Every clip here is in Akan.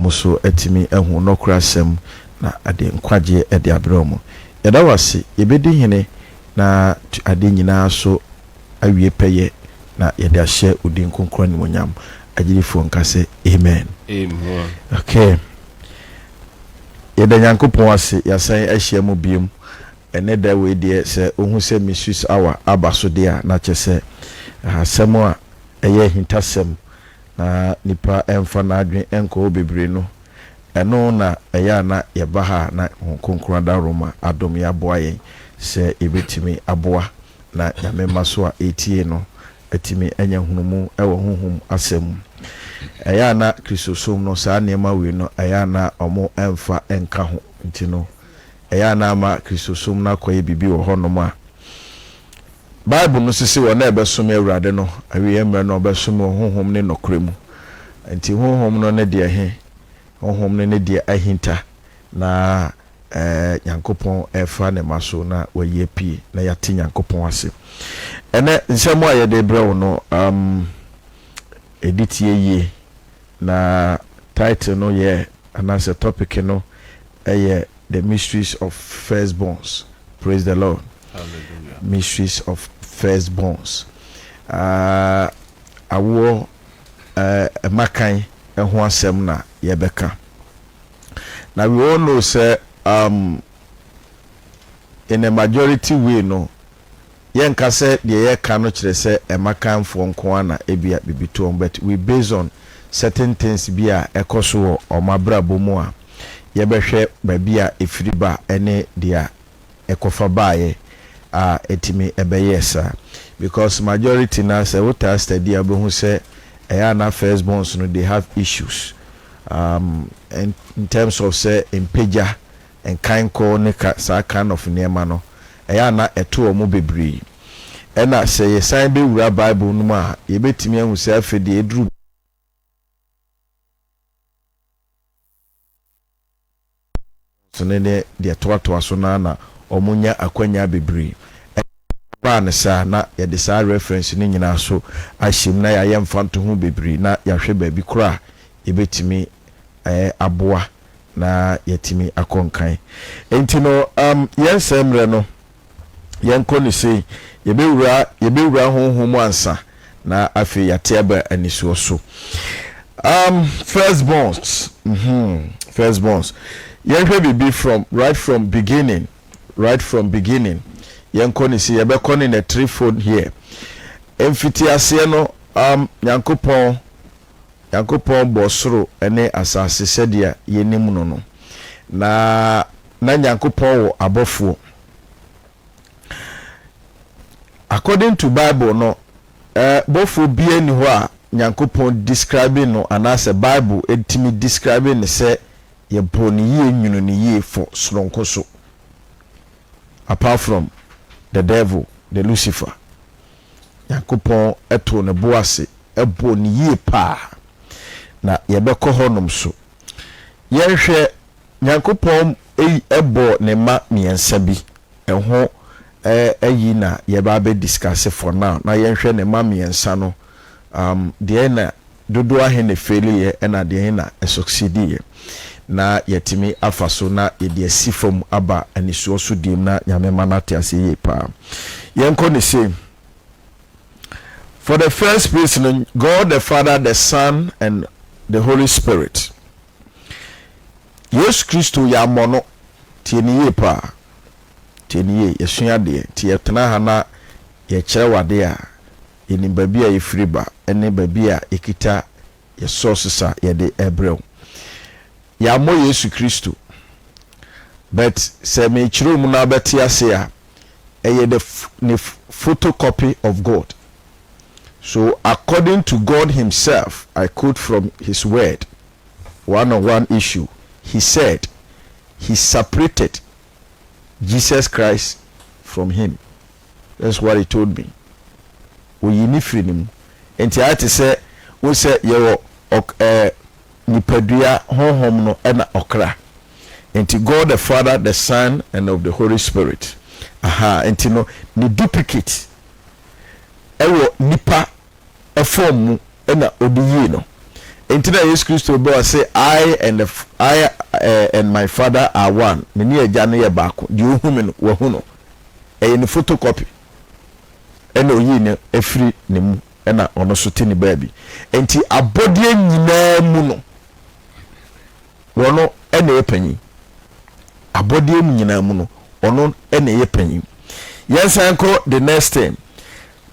Wɔn nso atumi ahu nɔkorɛ asɛm na ade nkwagyeɛ de abrɛ wɔn. Yɛda wo ase, yɛbɛdi hene na tu adeɛ nyinaa so awie pɛyɛ na yɛde ahyɛ wo din kronkron animuonyam. Agyidifoɔ nka sɛ Amen. Amen. Okay. Yɛda Nyankopɔn ase yɛasan ahyia mu biom. Ɛnɛ da wei deɛ sɛ wohu sɛ Missus Hour aba so deɛ a na kyerɛ sɛ asɛm a ɛyɛ ahintasɛm na nipa ɛmfa n'adwene ɛnkɔ hɔ bebree no, ɛno na ɛyɛ a na yɛba ha a na Honhom Kronkron adaworoma adom yɛ aboa yɛn sɛ yɛbɛtumi aboa na Nyame mma so a ɛretie no atumi anya nhunumu wɔ honhom asɛm mu. Ɛyɛ a na Kristosom no saa nneɛma wei no ɛyɛ a na wɔn ɛmfa nka ho nti no ɛyɛ a na ama Kristosom no akɔyɛ biribi wɔ hɔnom a Bible no sese wɔn a ɛbɛsom Awurade no awieɛ mmerɛ no wɔbɛsom wɔ honhom ne nɔkorɛ mu. Nti honhom no ne deɛ he? Honhom no ne deɛ ahinta na Nyankopɔn refa ne mma so na wayi apue na yɛate Nyankopɔn ase. Ɛnɛ nsɛm a yɛde rebrɛ wo no um, ɛdi tie yie na title no yɛ anaasɛ topic no ɛyɛ The Mysteries of Firstborns. Praise the Lord. Hallelujah. Mysteries of Firstborns. Awoɔ mmakan ho asɛm na yɛbɛka. Na we all know sɛ um, in a majority way no, yɛnka sɛ deɛ yɛka no kyerɛ sɛ mmakanfoɔ nko ara na ebia biribi to wɔn, but we base on certain things bi a ɛkɔ so wɔ wɔn abrabɔ mu a yɛbɛhwɛ baabi a ɛfiri ba ne deɛ ɛkɔfa baeɛ a ɛtumi ɛbɛyɛɛ saa. Because majority no ara sɛ wotaa study a wobɛhu sɛ ɛyɛ a na first borns no they have issues um, in terms of sɛ mpagya, nkankɔ ne ka saa kind of nneɛma no ɛyɛ a na ɛto wɔn bebree. Ɛna sɛ yɛsan bɛwura Bible no mu a yɛbɛtumi ahu sɛ afei deɛ ɛduru So no ne deɛ ɛtoatoa so no ara na wɔnya akwanya bebree. Ɛbaa no saa na yɛde saa reference no nyinaa so ahyɛ mu na yɛayɛ mfantoho bebree na yɛahwɛ baabi korɔ a yɛbɛtumi aboa na yɛatumi akɔ nkan. Enti no um, yɛnsɛe mmerɛ no. Yɛnkɔ no sei, yɛbɛwura, yɛbɛwura honhom mu ansa na afei yɛate aba anisoɔ so. Um, first borns, mm -hmm, first borns. Yɛnhwɛ biribi from, right from beginning, right from beginning. Yɛnkɔ no sei, yɛbɛkɔ no in a threefold here. Mfitiaseɛ no, um, Nyankopɔn, Nyankopɔn bɔɔ soro ne asase sɛdeɛ yɛnim no no. Na, na Nyankopɔn wɔ abɔfoɔ. According to Bible no, bɔfoɔ biara nni hɔ a Nyankopɔn describe no anaasɛ Bible tumi describe no sɛ yɛbɔɔ no yie nwunu no yie for soronko so apart from the devil, the Lucifer. Nyankopɔn too ne bo ase bɔɔ no yie paa. Na yɛbɛkɔ hɔnom so. Yɛnhwɛ Nyankopɔn bɔɔ ne mma mmiɛnsa bi, ɛho ayi na yɛba abɛ discuss for now, na yɛnhwɛ ne mma mmiɛnsa no, um, deɛ na dodoɔ ahe na ɛfailiiɛ ɛna deɛ he na ɛsucceediiɛ, na yɛatumi afa so na yɛde asi fam aba anisoɔ so diem na Nyame mma no ate aseɛ yie paa. Yɛnkɔ no sei. For the first place no, God the Father, the Son and the Holy Spirit. Yesu Kristo yɛammɔ no. Tie no yie paa. Tie no yie. Yɛsua adeɛ. Nti yɛtena ha na yɛkyerɛ wo adeɛ a, yɛnim baabi a yɛfiri ba ne baabi a yɛkita yɛ sources a yɛde rebrɛ wo. Yɛammɔ Yesu Kristo. But sɛ mekyerɛ wo mu na wobɛte ase a, ɛyɛ the ne photocopy of God. So according to God himself, I quote from his word, one on one issue, he said he separated Jesus Christ from him. That's what he told me. Oyi ne firi ne mu. Nti ayɛ te sɛ wo sɛ yɛwɔ ɛɛ nipadua honhom no ɛna ɔkra. Nti God the Father, the Son and of the Holy Spirit. Aha, nti no ne duplicate ɛwɔ nipa form mu na ɔde yii no. Nti na Yesu Kristo bɛ ɔse, I and the I and my Father are one. Me ne Agya no yɛ baako. Deɛ ohu me no, wahu no. Ɛyɛ ne photocopy. Ɛna oyii no afiri ne mu, ɛna ɔno nso te ne baabi. Nti abɔdeɛ nyinaa mu no, ɔno na ɛyɛ panyin. Abɔdeɛ mu nyinaa mu no, ɔno na ɛyɛ panyin. Yɛnsan nkɔ the next thing.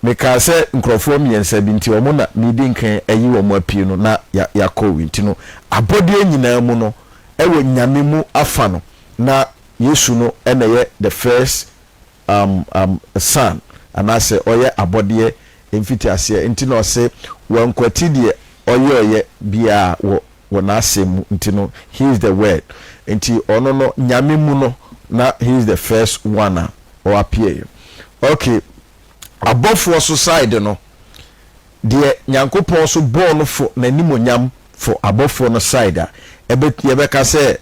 Mekaa sɛ nkurɔfoɔ mmiɛnsa bi nti wɔn na meredi nkan ayi wɔn apue no na yɛakɔ wi. Nti no, abɔdeɛ nyinaa mu no, ɛwɔ Nyame mu afa no, na Yesu no na ɛyɛ the first son, anaasɛ ɔyɛ abɔdeɛ mfitiaseɛ. Nti na ɔse wankwati deɛ ɔyɔeɛ biara wɔ wɔ n'asɛm mu. Nti no, he is the Word. Nti ɔno no, Nyame mu no, na he is the first one a ɔ appear. Okay, abɔfoɔ so side no, deɛ Nyankopɔn so bɔɔ no for n'animonyam for abɔfoɔ no side a, ɛbɛ yɛbɛka sɛ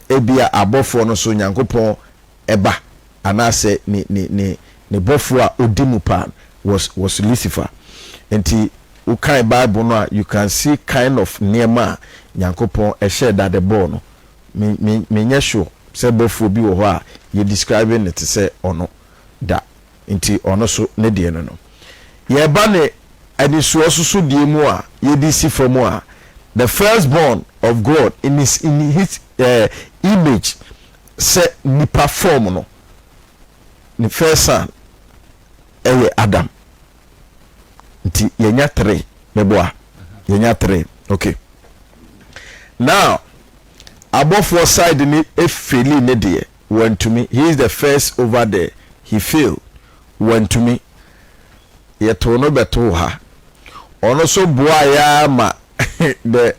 ebia abɔfoɔ no so Nyankopɔn ɛba anaasɛ ne bɔfoɔ a odi mu paa was Lucifer. Nti wokan Bible no a, you can see kind of nneɛma a Nyankopɔn ɛhyɛ dade bɔɔ no. Me me menyɛ sure sɛ bɔfoɔ bi wɔ hɔ a yɛ describe ne te sɛ ɔno da. Nti ɔno so ne deɛ no, yɛba ne anisoɔ soso deɛ mu a yɛde si fam a, the first born of God in his image, sɛ nipa form no, ne first son ɛyɛ Adam. Nti yɛnya three, meboa, yɛnya three. Okay, now abɔfoɔ side ni, efail ne deɛ, wantumi. He is the first over there, he failed, wantumi. Yɛtoo no bɛtoo ha, ɔno nso boa ya ma the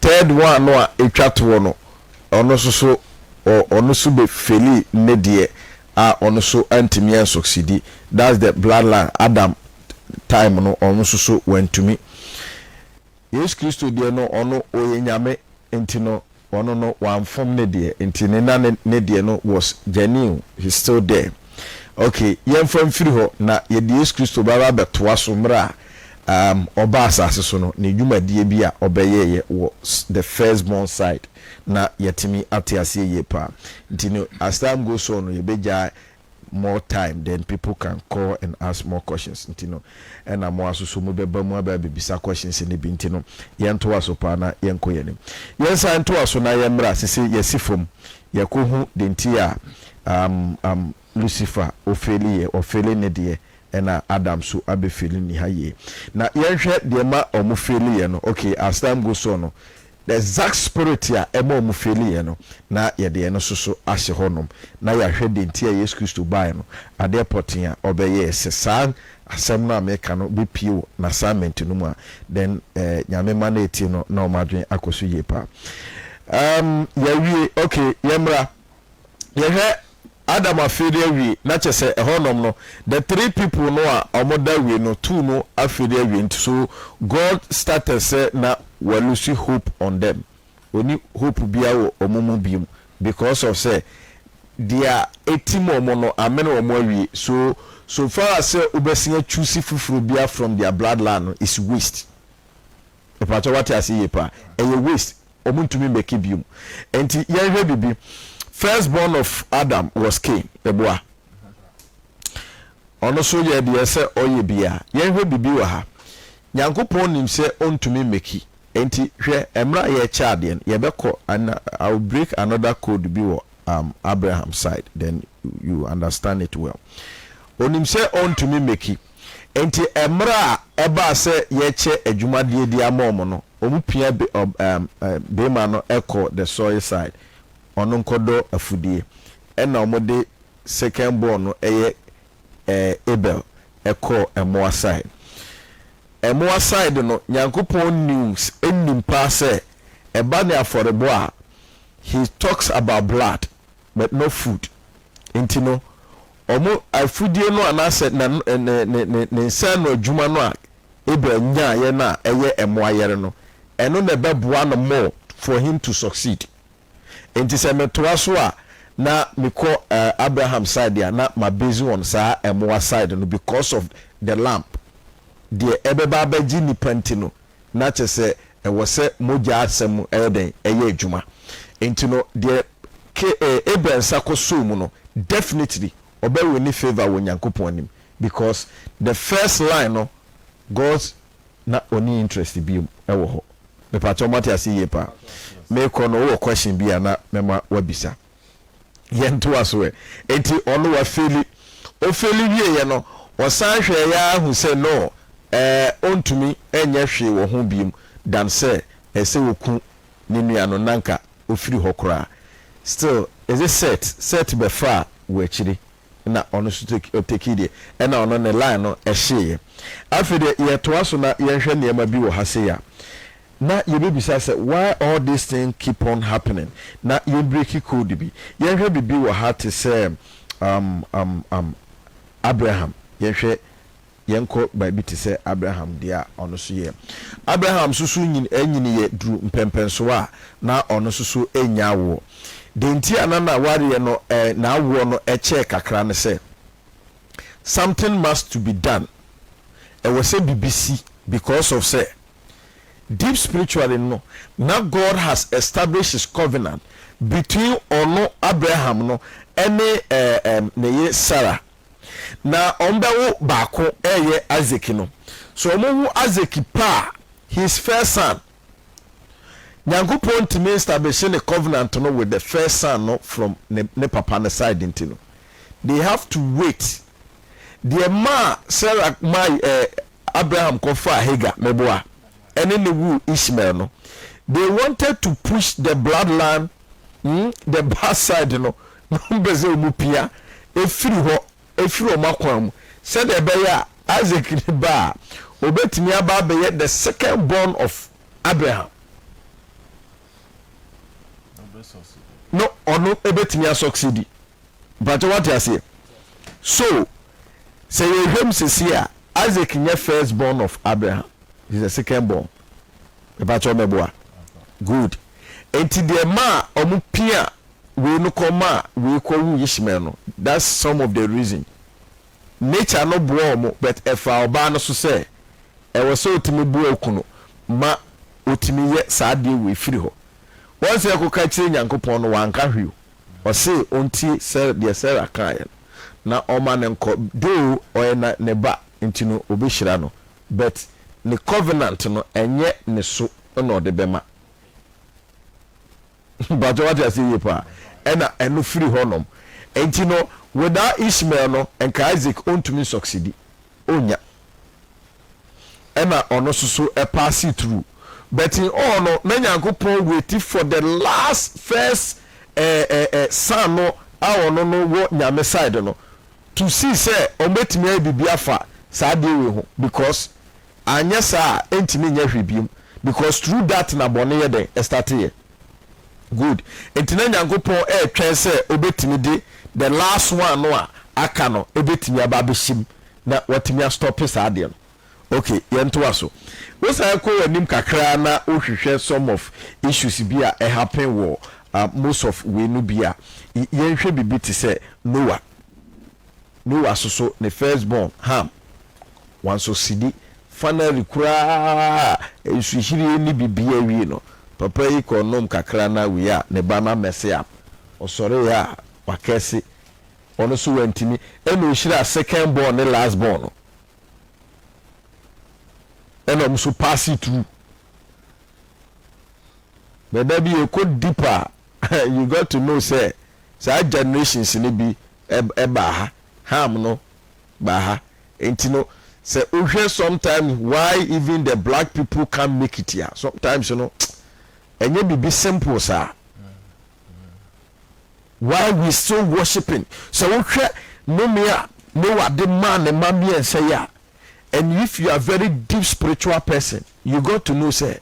third one no a etwa toɔ no, ɔno nso so ɔno nso bɛ fail ne deɛ a, ɔno nso antumi ansucceed. That's the bloodline. Adam time no, ɔno nso so wantumi. Yesu Kristo deɛ no, ɔno ɔyɛ Nyame, nti no ɔno no wamfom ne deɛ. Nti ne na ne deɛ no was genuine, he still there. Okay, yɛmfa mfiri hɔ na yɛde Yesu Kristo baba bɛtoa so. Mmerɛ a ɔba asase so no, ne dwumadie bi a ɔbɛyɛɛyɛ wɔ the first born side na yɛtumi ate aseɛ yie paa. Nti no, as time goes on no, yɛbɛgya more time, then people can call and ask more questions. Nti no, ɛna mo asoso mo bɛba mu aba abɛbisa questions ne bi. Nti no, yɛntoa so paa na yɛnkɔ yɛn anim. Yɛnsan ntoa so na yɛmmra sese yɛsi fam, yɛkɔhu de nti a Lucifer ɔfail yɛ, ɔfail ne deɛ, ɛna Adam so abɛfail ni ha yie. Na yɛnhwɛ deɛ ma ɔmo fail yɛ no. Okay, as time goes on no, the exact spirit a ɛma ɔmo fail yɛ no, na yɛde ɛno nso so ahyɛ hɔnom na yɛahwɛ de nti a Yesu Kristo baeɛ no, adeɛ pɔten a ɔbɛyɛ sɛ saa asɛm no a meka no bɛpie wɔ n'assignment no mu a, then Nyame ma no etie no na ɔmo adwene akɔ so yie paa. Yɛawie. Okay, yɛmmra yɛhwɛ Adam afail awie na kyɛ sɛ ɛhɔnom no, the three people no a ɔmo da wie no, two no afail awie. Nti so God started sɛ na walose hope on them. Oni hope bia wɔ ɔmo mu biom because of sɛ deɛ etim ɔmo no amene ɔmo awie. So far as sɛ wobɛsia choose foforɔ bia from their bloodline no is waste. Ìpàtɛ wate ase yie paa, ɛyɛ waste, ɔmo ntumi mbɛki biom. Nti yɛnhwɛ bibi. First born of Adam was Cain, ɛboa. Ɔno so yɛ deɛ sɛ ɔyɛ bia. Yɛnhwɛ bibi wɔ ha. Nyankopɔn nim sɛ ɔntumi mmɛki. Nti hwɛ, mmerɛ a yɛrekyɛ adeɛ no, yɛbɛkɔ and I will break another code bi wɔ Abraham side, then you understand it well. Onim sɛ ɔntumi mmɛki, nti mmerɛ a ɛbaa sɛ yɛkyɛ adwumadeɛ di ama ɔmo no, ɔmo pia bɛrima no ɛkɔ the soil side, ɔno nkɔdɔ afudie, ɛna ɔmo de second born no, ɛyɛ Abel, ɛkɔ ɛmoa side. Ɛmoa side no, Nyankopɔn news enim paa sɛ ɛba ne afɔrebɔ a, he talks about blood but not food. Nti no, ɔmo afudie no anaasɛ na ne ne ne ne nsa no adwuma no a Abel nyaayɛ no a ɛyɛ ɛmoa yɛre no, ɛno na ɛbɛboa no more for him to succeed. Nti sɛ metoa so a na mekɔ Abraham side a, na ma base on saa ɛmoa side no because of the lamb deɛ ɛbɛba abɛgye nipa. Nti no, na kyɛ sɛ Ɛwɔ sɛ mogya asɛm ɛyɛ dɛn? Ɛyɛ adwuma. Nti no deɛ ke Abel nsa kɔ soo mu no, definitely ɔbɛ win favour wɔ Nyankopɔn anim because the first line no, God's na ɔni interest biom ɛwɔ hɔ. Mepakyɛw, moate ase yie paa? Mekɔ no, wowɔ question bi a na mɛma wabisa. Yɛntoa so ɛ. Enti ɔno wafail. Ɔfail wieɛ no, ɔsan hwɛeɛ ara hu sɛ no, ɔntumi nyɛ hwee wɔ ho biom than sɛ ɛsɛ ɔku ne nua no na nka ɔfiri hɔ koraa. Still, is it Seth? Seth bɛfaa wɔ akyire na ɔno nso ɔtake deɛ ɛna ɔno ne line no ɛhyeeɛ. Afei deɛ yɛtoa so na yɛnhwɛ nneɛma bi wɔ ha sei a na yɛbɛbisa sɛ why all this thing keep on happening, na yɛn break code bi. Yɛnhwɛ biribi wɔ ha te sɛ Abraham. Yɛnhwɛ, yɛnkɔ baabi te sɛ Abraham deɛ a ɔno so yɛ. Abraham nso so nyin anyini yɛ duru mpɛmpɛnsoɔ a na ɔno nso so nya awoɔ. Deɛ nti a na n'awareɛ no n'awoɔ no kyɛɛ kakra ne sɛ something must to be done. Ɛwɔ sɛ biribi si because of sɛ deep spiritually no, na God has established his covenant between ɔno Abraham no ɛne ne yere Sarah, na wɔn bɛwo baako ɛyɛ Isaac no. So wɔn wo Isaac pa a, his first son, Nyankopɔn ntumi establish ne covenant no with the first son no from ne papa ne side, nti no they have to wait. Deɛ maa Sarah maa Abraham kɔfaa Hagar, meboa, ɛne ne wu Ishmael no, they wanted to push the bloodline, the bad side no, na wɔn pɛ sɛ wɔn pia efiri hɔ, efiri wɔn akwan mu, sɛdeɛ ɛbɛyɛ a Isaac ne ba a obetumi aba abɛyɛ the second born of Abraham no, ɔno ebetumi asucceed. Mpakyɛ, wate aseɛ? So sɛ yɛhwɛ mu sisi a, Isaac nyɛ first born of Abraham, he is the second born. Mpakyɛ, ɔmɛboa? Good. Nti deɛ maa ɔmo pia wei no kɔ maa wei kɔ wu Ishmael no, that's some of the reason. Nature no boa ɔmo, but ɛfa ɔbaa no so sɛ ɛwɔ sɛ otumi boa okunu ma otumi yɛ saa adeɛ wei firi hɔ. Wɔn sɛ ɛkɔka kyerɛ Nyankopɔn no, wanka hwee o. Ɔse ɔntie sɛ deɛ Sarah kaeɛ no na ɔma no nkɔ, though ɔyɛ na ne ba nti no ɔbɛhyira no, but ne covenant no ɛnyɛ ne so na ɔde bɛma. Mpakyɛ, wate aseɛ yie paa? Ɛna ɛno firi hɔnom. Nti no without Ishmael no, nka Isaac ɔntumi nsucceed, ɔnya. Ɛna ɔno nso so ɛpass through, but in all no, na Nyankopɔn wait for the last first son no a ɔno no wɔ Nyame side no to see sɛ ɔmbɛtumi ayɛ biribi afa saa adeɛ wei ho, because anyɛ saa a ɛntumi nyɛ hwee biom, because through that na bɔne yɛ dɛn ɛstart yɛ. Good. Nti na Nyankopɔn ɛretwɛn sɛ obɛtumi de the last one no a aka no ɛbɛtumi aba abɛhyɛ mu na watumi astop saa adeɛ no. Okay, yɛntoa so. Wosan kɔ w'anim kakra na wohwehwɛ some of issues bi a ɛhappen wɔ most of wei no bi a, yɛnhwɛ biribi te sɛ Noah. Noah soso ne first born Ham wansucceed. Finally koraa, nsuhyirie ne biribi awie no, papa yi kɔ nom kakra na wei a ne ba no amess up. Ɔsɔreeɛ a wakɛse ɔno nso wantumi. Ɛna ohyira second born ne last born no, ɛna ɔmo nso pass it through. Bɛda bi yɛkɔ deeper, you got to know sɛ saa generations no bi ɛbaa ha. Ham no baa ha. Nti no sɛ wohwɛ sometimes why even the black people can make it here sometimes no, ɛnyɛ biribi simple saa. Why we still worshiping? Sɛ wohwɛ nnome a Noah de maa ne mma mmiɛnsa yi a, and if you are very deep spiritual person, you got to know sɛ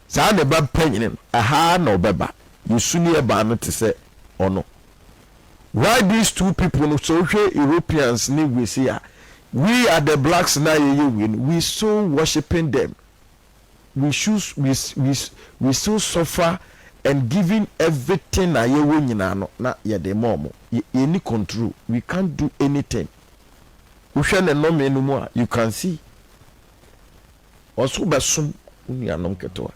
saa ne ba panyini no ɛha na ɔbɛba yɛsu ne ɛbaa no te sɛ ɔno. Why these two people no? Sɛ wohwɛ Europeans ne wesi a, we are the blacks na yɛyɛ wei no, we still worshiping them. We should we we we still suffer and giving everything na yɛwɔ nyinaa no na yɛde ma ɔmo. Yɛni control, we can't do anything. Wohwɛ ne nnɔme no mu a, you can see ɔso bɛsom. Wo nuanom ketewa.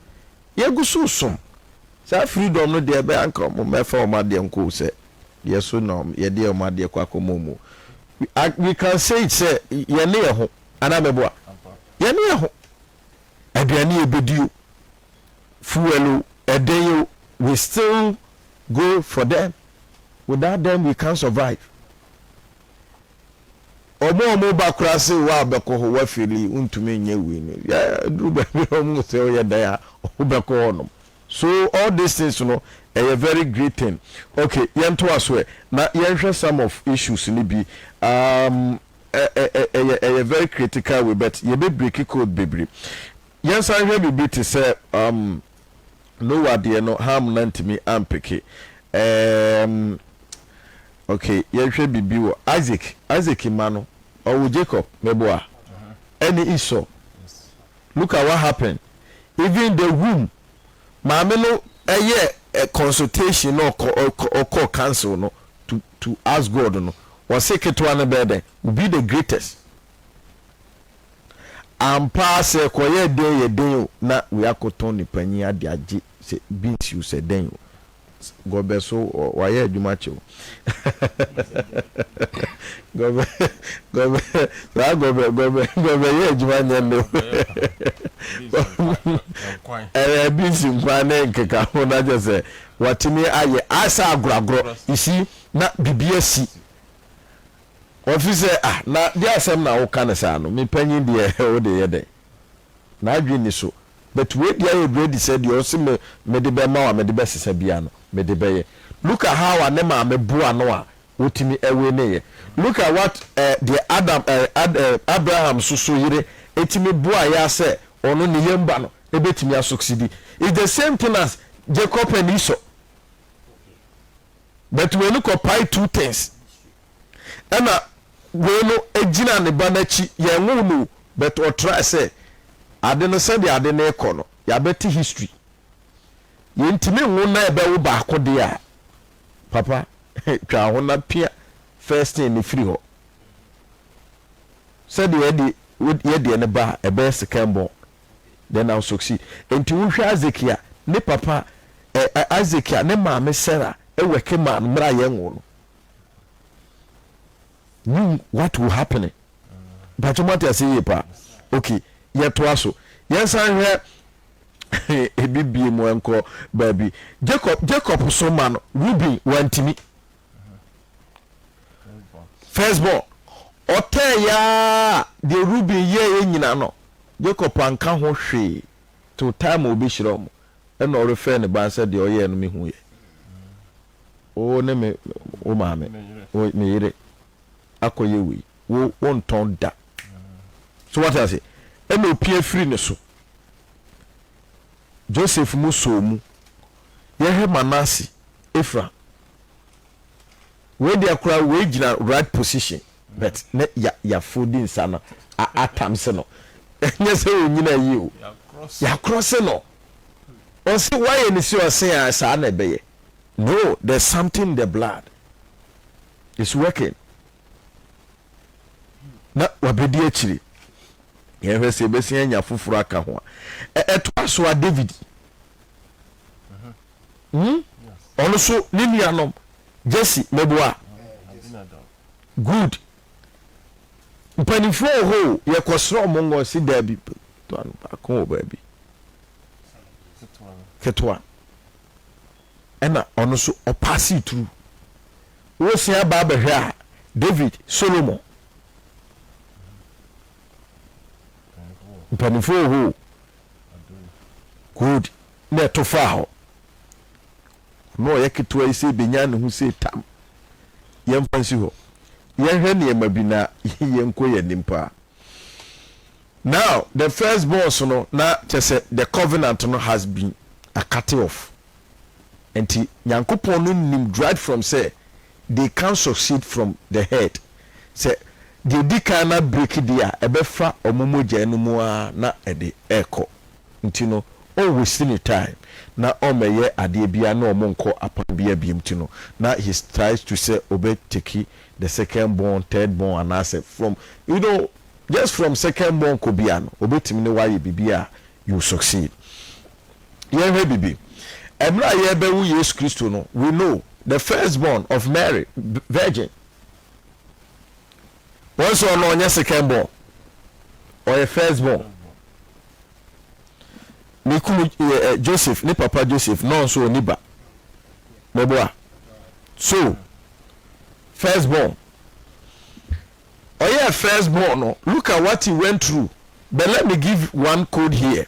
Yɛgu so resom. Saa freedom no deɛ ɛbɛyɛ anka wɔn mmɛfa wɔn adeɛ nkɔ o sɛ yɛ so na yɛde wɔn adeɛ kɔ akɔma wɔn o. We can say it sɛ yɛne yɛn ho anaa mɛboa? Yɛne yɛn ho. Aduane yɛbɛdi o, fuel o, ɛdɛn o, we still go for them. Without them we can't survive. Wɔn a wɔba koraa se wo a bɛkɔ hɔ woafeeli wontumi nyɛ wei no yɛ duru baabi a wɔn sɛ woyɛ dɛn a wobɛkɔ hɔ nom so all these things no ɛyɛ very great thing okay yɛntoa so ɛ na yɛnhwɛ some of issues no bi um, ɛyɛ ɛyɛ very critical way but yɛbɛ break code bebree. Yɛnsan hwɛ biribi te sɛ um, Noah deɛ no Ham na ntumi ampeke. Um, okay, yɛnhwɛ biribi wɔ Isaac. Isaac mma no, ɔwo Jacob, meboa, ɛne Esau. Look at what happened. Even the womb, maame no ɛyɛ consultation na ɔkɔ ɔkɔ council no to ask God no. Wɔse ketewa no bɛyɛ dɛn? Will be the greatest. Ampa ara sɛ ɛkɔyɛɛ dɛn yɛ dɛn o na wei akɔtɔn ne panyin ade agye sɛ beans o sɛ dɛn o gɔbɛ so wayɛ adwuma kyɛ o gɔbɛ gɔbɛ saa gɔbɛ gɔbɛ gɔbɛ yɛ adwuma nyɛ nnɛ o ɛyɛ beans nkwan ne nkeka ho na kyɛ sɛ watumi ayɛ asɛ agorɔagorɔ you see na biribi asi. Ɔfi sɛ, Ah, na deɛ asɛm na woka no saa no, me panyin deɛ wode yɛ dɛn? N'adwene nni so. But wei deɛ ayɛ ready sɛ deɛ ɔse me mede bɛma wo a mede bɛsesa biara no, mede bɛyɛ. Look at how a ne maame boa no a ɔtumi winneeɛ. Look at what eh, deɛ Adam eh, Ad, eh, Abraham nso so yere tumi boaeɛ ara sɛ ɔno ne yam ba no bɛtumi asucceedi. It's the same thing as Jacob and Esau. But wei no kɔpae two things. Ɛna wei no gyina ne ba no akyi, yɛnwoo no o, but ɔtry sɛ ade no sɛdeɛ ade no rekɔ no, yɛabɛte history. Yɛntumi nwo na ɛbɛwo baako deɛ a, papa twa ho na pia first thing no firi hɔ. Sɛdeɛ yɛde yɛdeɛ no ba a, ɛbɛyɛ second born, then I'll succeed. Nti wohwɛ Isaac a, ne papa, eh, Isaac a ne maame Sarah wɛke maa no mmerɛ a yɛnwoo no. Knew what will happen. Mpakyɛ mo ate ase yie paa. Okay, yɛtoa so. Yɛnsan hwɛ ebi bie mu nkɔ baabi. Jacob, Jacob so ma no, Reuben wantumi. First born. Ɔtɛɛ yaa deɛ Reuben yɛɛyɛ nyina no, Jacob anka ho hwee till time a ɔbɛhyira wɔn. Ɛna ɔrefɛɛ ne ba sɛ deɛ ɔyɛɛ no mehu yɛ. Wo ne me wo maame, wo me yere akɔyɛ wei, wo wontɔn da. So wate ase? Ɛna opia firi ne so. Joseph mu sɔɔ mu. Yɛhwɛ Manase, Ephraim. Wei deɛ koraa wei gyina right position but ne ya yafodi nsa no atam se no. Ɛnyɛ sɛ onyina yie o. Yakorɔse no. Ɔse wayɛ ne si ɔse a saa na ɛbɛyɛ. No there's something in the blood it's working na wabɛdi akyire yɛhwɛ sɛ yɛbɛsi anya foforɔ aka ho a ɛtoa so a David hmm? Ɔno so ne nuanom Jesse meboa good mpanimfoɔ wɔ hɔ o yɛkɔsrɛ ɔmo ngɔ si daabi ketewa no baako wɔ baabi ketewa ɛna ɔno nso ɔpaasee through. Wosia aba abɛhwɛ a, David, Solomon, mpanimfoɔ wɔ hɔ o, good na ɛto faa hɔ. Ɔno ɔyɛ ketewa yi sɛ ebenya ne ho sɛ tam. Yɛmfa nsi hɔ. Yɛnhwɛ nneɛma bi na yɛnkɔ yɛn anim paa. Now the first borns no na kyerɛ sɛ the covenant no has been akate off nti Nyankopɔn no nim right from sɛ they can't succeed from the head sɛ deɛ ɛdi kan no abreaki deɛ a ɛbɛfa wɔn mogya no mu ara na ɛde ɛrekɔ nti no ɔn waste ne time na ɔmmɛyɛ adeɛ biara na wɔn nkɔ apam biara biom nti no na he tries to sɛ ɔbɛ take the second born third born anaasɛ from you know just from second born kɔ bia no obetumi ne wo ayɛ biribi a. you succeed. Yɛnhwɛ bibi. Ɛmmerɛ a yɛrebɛwo Yesu Kristo no, we know the first born of Mary, virgin. Wɔn sɛ ɔno ɔnyɛ second born, ɔyɛ first born. Ne kunu eh, Joseph, ne papa Joseph, na ɔnso ɔni ba. Mɛboa. So, first born. Ɔyɛɛ first born no, look at what he went through. But let me give one code here.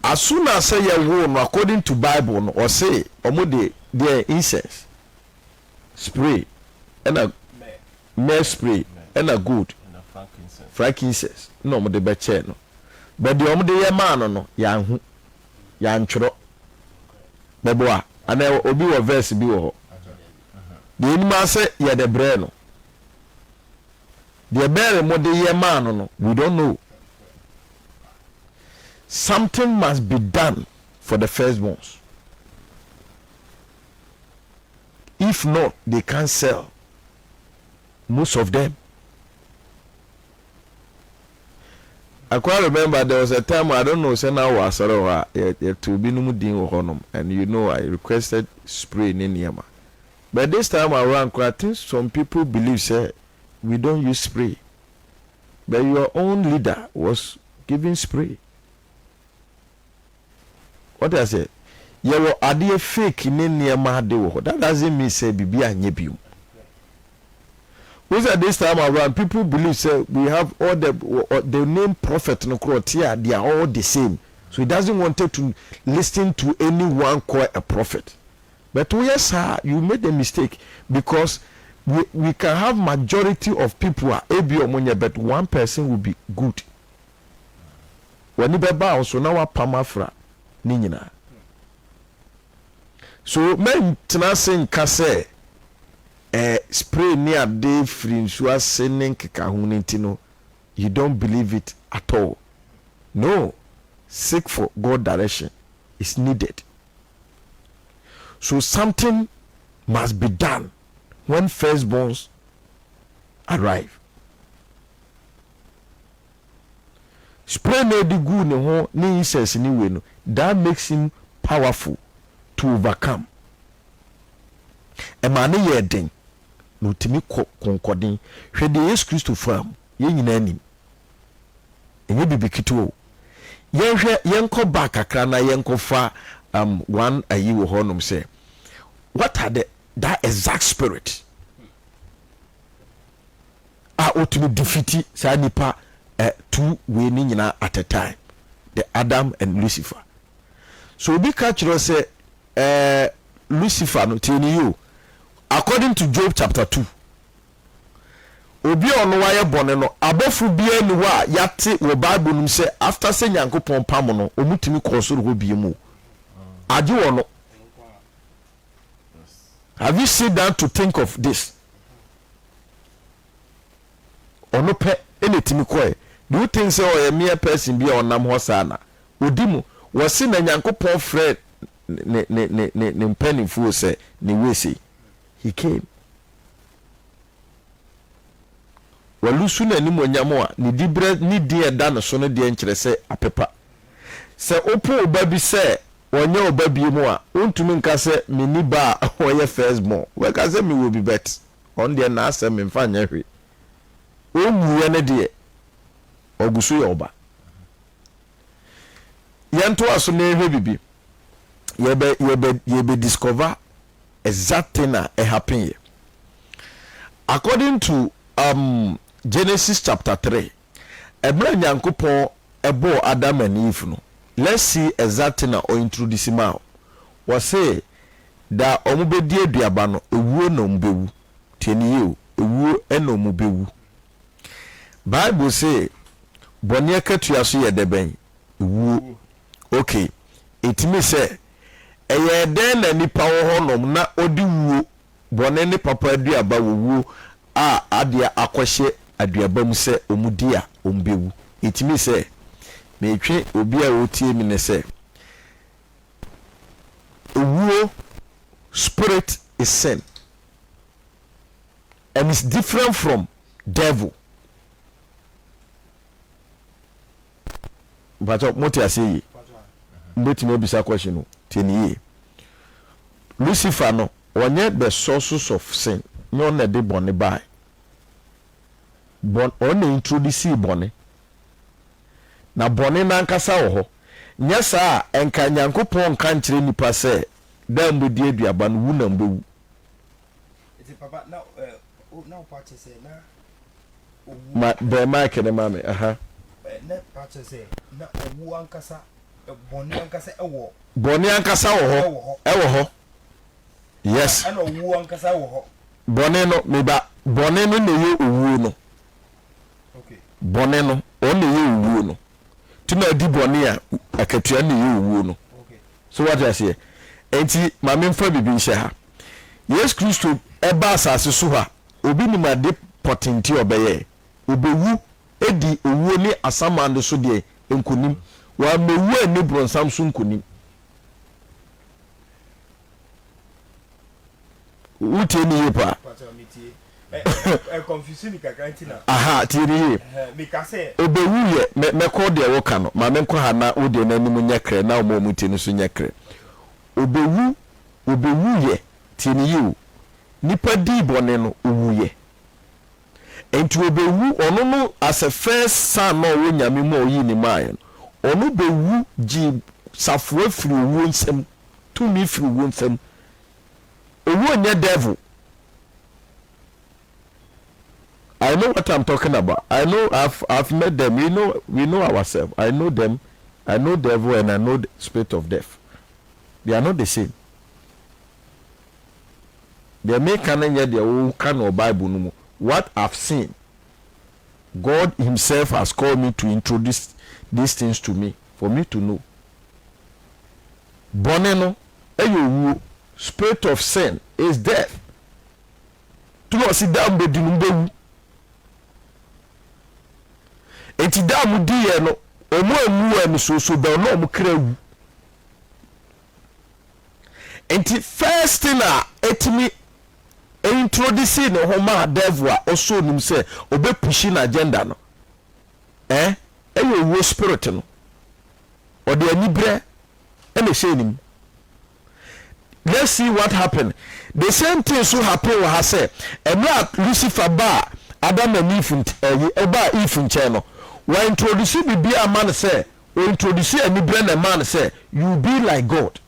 As soon as sɛ yɛwoo no according to Bible no, ɔse ɔmo de deɛ incense spray ɛna myrrh spray ɛna gold frankincense na ɔmo de bɛkyɛɛ no. But deɛ ɔmo de yɛ maa no no, yɛanhu, yɛantwerɛ. Bɛboa anaa obi wɔ verse bi wɔ hɔ? Deɛ yɛnim ara sɛ yɛde brɛɛ no. Deɛ Mary mo de yɛ maa no no, we don't know. Something must be done for the firstborns. If not, they can't sell. Most of them. I quite remember there was a time I don't know sɛ na wɔ asɔre hɔ a yɛ yɛtoo binom din wɔ hɔnom and you know I requested spray ne nneɛma but this time around koraa I think some people believe sɛ we don't use spray but your own leader was giving spray. Wɔte aseɛ? Yɛwɔ adeɛ fake ne nneɛma ade wɔ hɔ. That doesn't mean sɛ biribi anyɛ biom. Wohu sɛ this time around people believe sɛ we have all the the name prophet no korɔ ɔte a they are all the same. So he doesn't wanted to listen to anyone call a prophet. But woyɛ saa you made a mistake because we we can have majority of people a ebi ɔmo nyɛ but one person will be good. W'ani bɛba wo so na w'apam afra ne nyinaa. So mɛntena ase nka sɛ eh, spray ne ade firi nsuo ase ne nkekaho no nti no you don't believe it at all. No, seek for God direction is needed. So something must be done when firstborns arrive. Spray no a ɔde guu ne ho ne incense ne wei no, that makes him powerful to overcome. Ɛmaa no yɛɛ den na ɔtumi kɔ konkɔden. Hwɛ deɛ Yesu Kristo faa mu, yɛn nyinaa nim. Ɛnyɛ biribi ketewa o. Yɛnhwɛ, yɛnkɔ back kakra na yɛnkɔfa um, one ayi wɔ hɔnom sɛ, what are the, that exact spirit? a otumi defeat saa nipa eh, tu wei ne nyinaa at a time, the Adam and Lucifer. So obi ka kyerɛ sɛ eh, Lucifer no tie ne yio, according to Job chapter 2, obi a ɔno wayɛ bɔne no, abɔfo biara ni hɔ a yɛate wɔ Bible no mu sɛ after sɛ Nyankopɔn pam no, wɔn tumi kɔɔ soro hɔ bie mu. Agye wɔ no. Have you sit down to think of this? Ɔno pɛ na ɛtumi kɔɛ. Do you think sɛ ɔyɛ mere person bi a ɔnam hɔ saa na? Ɔdi mu. Wɔse na Nyankopɔn frɛ ne ne ne ne ne mpanimfoɔ sɛ ne wei sei. He came. Walusu n'animuonyam a ne diberɛ ne din a ɛda ne so no deɛ nkyerɛ sɛ apepa. Sɛ wopo wo ba bi sɛ ɔnyɛ wo ba bio a, wontumi nka sɛ menni ba a ɔyɛ first born. Wobɛka sɛ mewɔ bi but ɔno deɛ n'asɛm memfa nyɛ hwee. Ɔnwuiɛ no deɛ, ɔgu so yɛ wo ba. Yɛntoa so na yɛnhwɛ biribi. Yɛbɛ, yɛbɛ, yɛbɛ discover exact thing a ɛhappen yɛ. According to um, Genesis chapter 3, ɛberɛ a Nyankopɔn ɛbɔɔ Adam and Eve no, let's see exact thing a ɔintroduce maa wɔn. Wɔse da a wɔn bɛdi aduaba no, ewuo na wɔn bɛwu. Tie ne yie o, ewuo na wɔn bɛwu. Bible se bɔne akatua so yɛ dɛ bɛn? Ewuo. Okay, ɛtumi sɛ ɛyɛɛ dɛn na nipa wɔ hɔ nom na ɔde wuo, bɔne ne papa aduaba wɔ wuo a adeɛ akɔhyɛ aduaba mu sɛ wɔn di a wɔn bɛwu? Ɛtumi sɛ, metwe obi a ɔretie me ne sɛ, owuo spirit is sin and it's different from devil. Mpakyɛw mote aseɛ yie? Mobɛtumi abisa question o, tie no yie. Lucifer no ɔnyɛ the sources of sin, nyɛ ɔno na ɛde bɔne bae. Bɔn ɔno na introducee bɔne. Na bɔne no ankasa wɔ hɔ. Nyɛ saa a, ɛnka Nyankopɔn nka nkyerɛ nnipa sɛ da a mobɛdi aduaba no, wu na mobɛwu. Nti papa na eh, na wo pa kyɛ sɛ na owu. Ma bɛn mic no ma me aha. Eh, na pa kyɛ sɛ na owu ankasa, bɔne ankasa ɛwɔ. Bɔne ankasa wɔ hɔ. Ɛwɔ hɔ. Ɛwɔ hɔ. Yes. Ɛna owuo ankasa wɔ hɔ. Bɔne no, me ba, bɔne no na ɛyɛ owuo no. Okay. Bɔne no, ɔno na ɛyɛ owuo no. Nti na adi bɔne a, akatua no na ɛyɛ owuo no. Okay. So wate aseɛ? Enti ma memfa biribi nhyɛ ha. Yesu Kristo ɛba asase so ha, obi nim ade pɔtee nti a ɔbɛyɛɛ. Ɔbɛwu adi owuo ne asamando so deɛ nkonim. Wammɛwu anni bronsam so nkonim. Wotie me yie paa? Aha, tie me yie. Obewu yɛ, mɛkɔ deɛ woka no, ma menkɔ ha na wo deɛ n'anim nyɛ krɛ na wɔn a wɔtie no nso nyɛ krɛ. Obewu, obewu yɛ, tie me yie o. Nipa dii bɔne no, owuiɛ. Enti obewu, ɔno no as a first son na ɔwɔ Nyame mu a ɔyii ne maaeɛ no, ɔno bewu gyee safoa firi owuo nsam, tumi firi owuo nsam. Owuo nyɛ devil. I know what I'm talking about. I know I've, I've met them. We know, we know ourselves. I know them. I know devil and I know the spirit of death. They are not the same. Deɛ meka no nyɛ deɛ woka no wɔ Bible no mu. What I've seen, God himself has called me to introduce these things to me for me to know. Bɔne no yɛ owuo, spirit of sin is death. Nti na ɔse da a mobɛdi no mobɛwu. Nti da a modiiɛ no, wɔn anwu anisuosuo bɛn na wɔn kra wu. Nti first thing a ɛtumi introduce ne ho maa devil a ɔsɔ nim sɛ ɔbɛ pushi n'agenda no eh, ɛyɛ owuo spirit no. Ɔde anibrɛ ɛna ɛhyɛɛ ne mu. Let's see what happened. The same thing so happen wɔ ha sɛ ɛmmerɛ a Lucifer baa Adam and Eve ɛyi ɔbaa Eve nkyɛn no, wa introduce biribi ama no sɛ o introduce anibrɛ na ɛmaa no sɛ you be like God.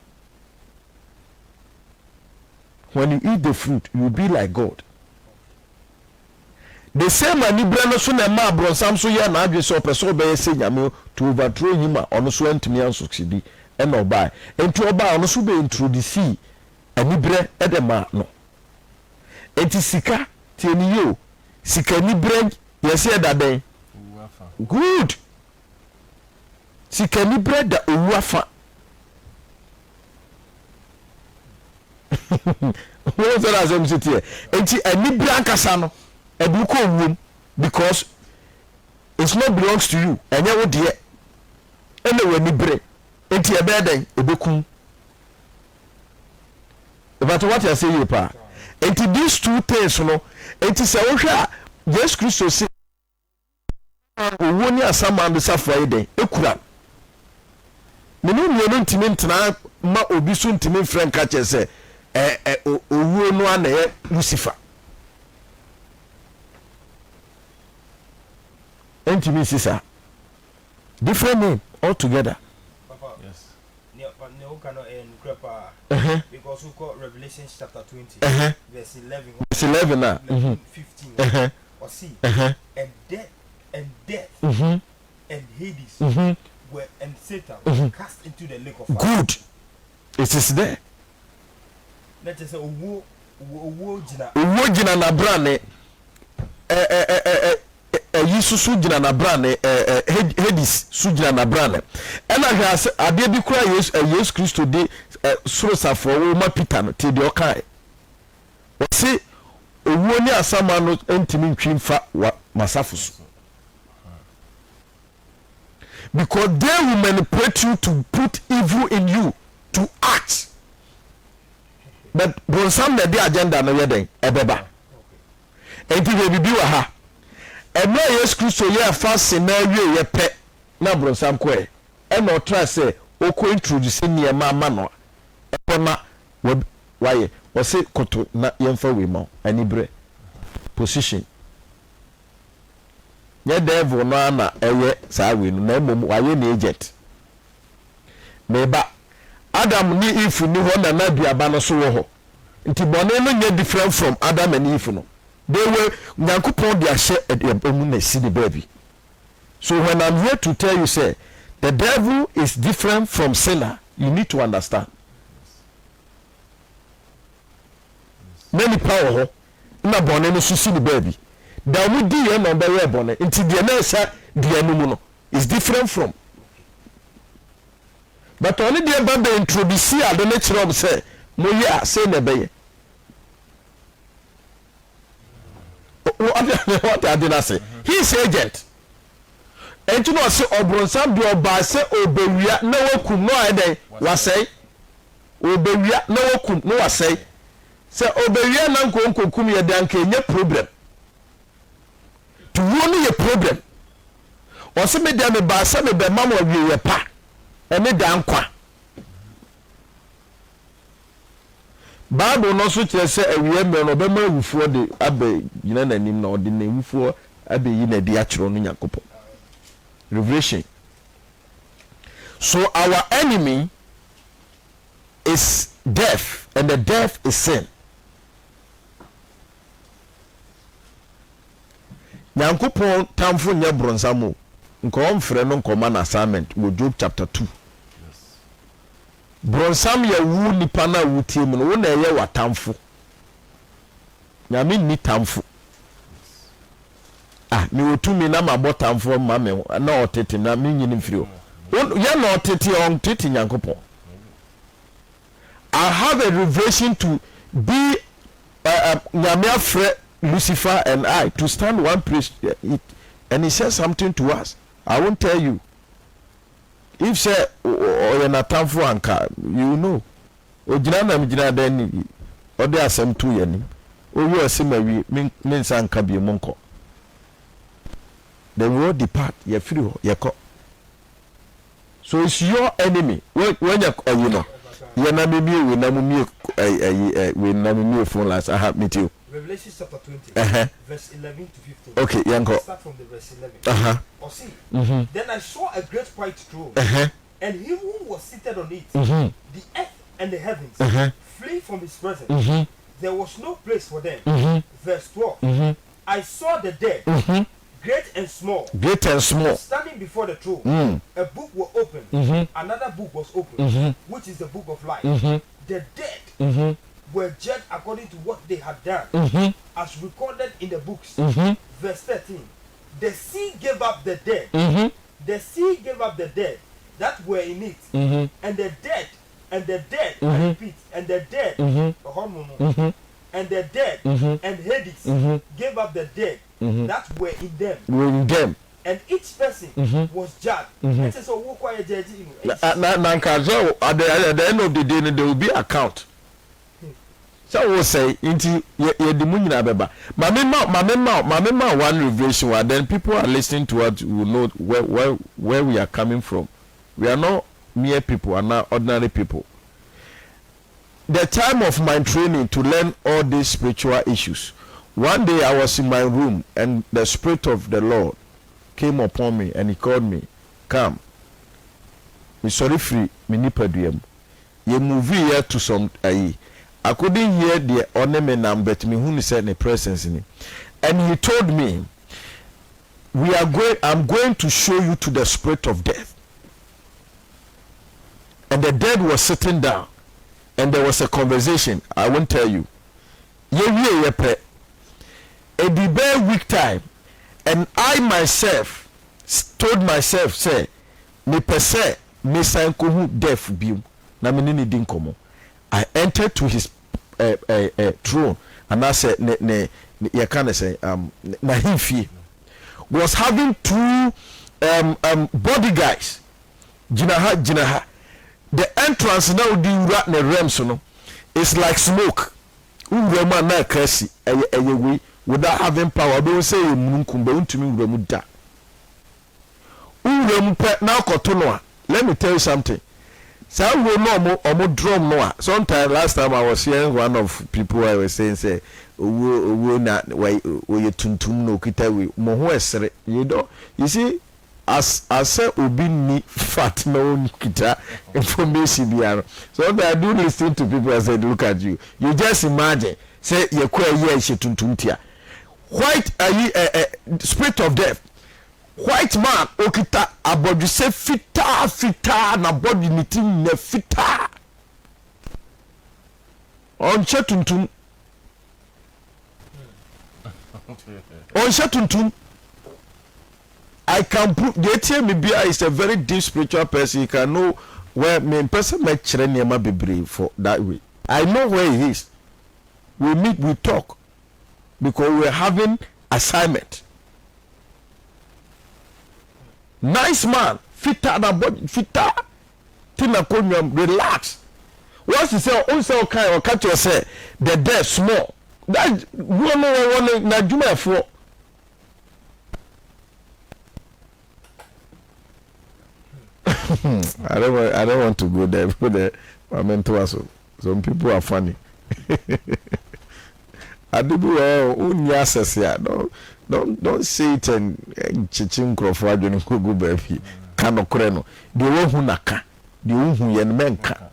When you eat the fruit, you be like God. The same anibrɛ no so na ɛmaa bronsam so yɛɛ n'adwene sɛ ɔpɛ sɛ ɔbɛyɛ sɛ Nyame to overthrow him a ɔno so antumi ansucceedi ɛna ɔbae. Enti ɔbae ɔno so bɛ introducee anibrɛ de maa no. Enti sika, tie me yie o, sika anibrɛ yɛse ɛda dɛn? Good! Sikaniberɛ da owu afa. Wɔn sɛ asɛm si teɛ. Nti aniberɛ ankasa no ɛde wokɔ owuom because it's not belongs to you. Ɛnyɛ wo deɛ. Ɛna w'ani bere. Nti ɛbɛyɛ dɛn? Ɛbɛkum. Ìbàtɛ wate aseɛ yie paa. Nti these two things no, nti sɛ wohwɛ a Yesu Kristo se Owuo ne asamando safoa yi dɛn kura no? Me ne wo mmienu ntumi ntena ma obi so ntumi mfrɛ nka kyerɛ sɛ ɛ ɛ owuo no ara na ɛyɛ Lucifer. Ɛntumi nsi saa. Different name altogether. Papa, yes. Nea woka no ɛyɛ nokorɛ paa. Because wokɔ Revelation chapter 20 verse 11 verse 11 a. 15. Ɔse, And death, and death, and Hades were, and Satan were cast into the lake of fire. Good. It is there. Na kyerɛ sɛ owuo, owuo gyina. Owuo gyina n'abrane. Ɛ ɛ ɛ ɛ ɛ ɛyi soso gyina n'abrane. Ɛ ɛ Hades so gyina n'abrane. Ɛna hwɛ ase adeɛ bi koraa Yesu ɛ Yesu Kristo de ɛ soro safoa wɔ ma Peter no tie deɛ ɔkae. Ɔse owuo ne asaman no ntumi ntwi mfa m'asafo so. Because they will manipulate you to put evil in you to act. But bonsam na ɛde agenda no yɛ dɛn? Ɛbɛba. Enti hwɛ biribi wɔ ha. Ɛmerɛ a Yesu Kristo yɛɛ fasting na awieɛ pɛ na bronsam kɔɛ. Ɛna ɔtra sɛ ɔkɔ introduce nneɛma ama no a ɛbɛma wayɛ. Ɔse koto na yɛmfa wei ma wo. Aniberɛ. Position. Nyɛ devil no ara na ɛyɛ saa wei no, na mmom wayɛ ne agent. Meba. Adam ne Eve nni hɔ na na aduaba no so wɔ hɔ. Nti bɔne no nyɛ different from Adam and Eve no. They were, Nyankopɔn de ahyɛ aduaba mu na asi ne baabi. So when I'm here to tell you sɛ the devil is different from sinner, you need to understand. Na nipa wɔ hɔ na bɔne no so si ne baabi. Da wɔn di yɛ na wɔn bɛyɛ bɔne. Nti deɛ na ɛhyɛ dua no mu no is different from. But ɔno deɛ ba bɛ introduce ade no kyerɛ wɔn sɛ moyɛ a sei na ɛbɛyɛ. Wate ade no ase? He is agent. Enti na ɔse ɔbronsam deɛ ɔbaa sɛ ɔbɛwia na wakum na wayɛ dɛn? Wasɛe. Ɔbɛwia na wakum na wasɛe. Sɛ ɔbɛwia na nka ɔnkɔkum yɛ deɛ anka ɛnyɛ problem. To wuo no yɛ problem. Ɔse me deɛ mebaa sɛ mebɛma mo awieɛ pa ɛne daa nkwa. Bible no nso kyerɛ sɛ awiei mmerɛ no ɔbɛma awufoɔ de abɛgyina n'anim na ɔde n'awufoɔ abɛyi no adi akyerɛ ɔno Nyankopɔn. Revelation. So our enemy is death and the death is sin. Nyankopɔn tamfo nyɛ bronsam o, nka ɔmfrɛ no nkɔma no assignment wɔ Job chapter 2. Bronsam yɛ wo nipa no a wotie mu no, wo na ɛyɛ w'atamfo. Nyame nni tamfo. Ah, mewɔ tumi na mabɔ tamfo ma me ho na ɔtete na menyini mfiri hɔ. Yɛ na ɔtete ɔntete Nyankopɔn. I have a revelation to be Nyame afrɛ Lucifer and I to stand one place and he said something to us. I won't tell you. If sɛ ɔyɛ n'atamfo a nka you know. Ogyina na megyina dɛn ne ɔde asɛm too yɛn anim. Owie ɔse mawie me me nsa nka bio monkɔ. Then we all depart yɛfiri hɔ yɛkɔ. So it's your enemy wanya ayi no yɛ na me mie wei na mo mie ayi wei na me mie phone lines aha me ti o. Revelation chapter 20, uh-huh. verse 11 to 15. Okay, yɛnkɔ. Start from the verse 11. Uh-huh. Ɔse, mm-hmm. Then I saw a great white throne, uh-huh. and him who was seated on it, the earth and the heavens flee from his presence. There was no place for them. Verse 12. I saw the dead, great and small, great and small, standing before the throne. A book was opened. Another book was opened, which is the book of life. The dead were judged according to what they had done, as recorded in the books. Verse 13. The sea gave up the dead. The sea gave up the dead that were in it, and the dead, and the dead, I repeat, and the dead, and the dead, and Hades gave up the dead that were in them. Were in them. And each person was judged. Ɛkyɛ sɛ ɔwɔ kɔ ayɛ judge you know. Na na na nka sɛ at the at the end of the day no there will be account. Sɛ wo sɛe nti yɛ yɛde mu nyinaa bɛba. Ma me ma ma me ma ma me ma one revelation wa then people are listening to us will know where where where we are coming from. We are not mere people anaa ordinary people. The time of my training to learn all these spiritual issues, one day I was in my room and the spirit of the Lord came upon me and he called me, come. Mesɔre firi me nipadua mu. Yɛ movie yɛ to some ayi. I couldn't hear deɛ ɔne me nam but me hunu sɛ ne presence ni. And he told me, we are going, I'm going to show you to the spirit of death. And the dead was sitting down and there was a conversation, I won't tell you. Yɛwie yɛ pɛ, ɛdi bɛyɛ week time and I myself told myself sɛ mepɛ sɛ mesan kɔhu death bio na me ne no di nkɔmmɔ. I entered to his eh, eh, eh, throne anaasɛ ne ne yɛka ne sɛn um, n'ahemfie was having two um, um, bodyguards gyina ha gyina ha the entrance na wode wura ne realms no is like smoke wowura mu a na ɛka asi ɛyɛ ɛyɛ wei without having power wobɛhu sɛ ɛyɛ mununkum bɛ wontumi nwura mu da wowura mu pɛ na akɔto no a. Let me tell you something, saa wuo no ɔmo drum no a, sometime last time I was hearing one of people I was saying sɛ owuo na wɔyɛ tuntum na okita wei mo ho ɛsere. You don't, you see, as sɛ obi ni fat na onkita information biara no, sometimes I do listen to people. I said, "Look at you, you just imagine sɛ yɛkɔ ayi a ɛhyɛ tuntum tia white ayi ɛ ɛ spirit of death, white man okita abɔdwesɛ fitaa fitaa na bɔdwe ne ti nyina fitaa, ɔnhyɛ tuntum, ɔnhyɛ tuntum. I can prove deɛ etie mi bia is a very deep spiritual person. He can know where me mpɛ sɛ mɛkyerɛ nneɛma bebree for that way. I know where he is. We meet, we talk, because we are having assignment. Nice man, fitaa na bɔ fitaa ti na konwam relax. Wɔn si sɛ ɔn sɛ ɔka ɔka kyerɛ sɛ the dead small that wɔn no wɔwɔ ne n'adwumayɛfoɔ. I don't want to go there. Go there. I'm into so some people are funny. Ade bi wɔ hɔ, wonni access a, don't say it and nkyekye nkurɔfoɔ adwene nkogu baabi. Ka nokorɛ no, deɛ wahu na ka, deɛ wohu yɛ no mɛnka.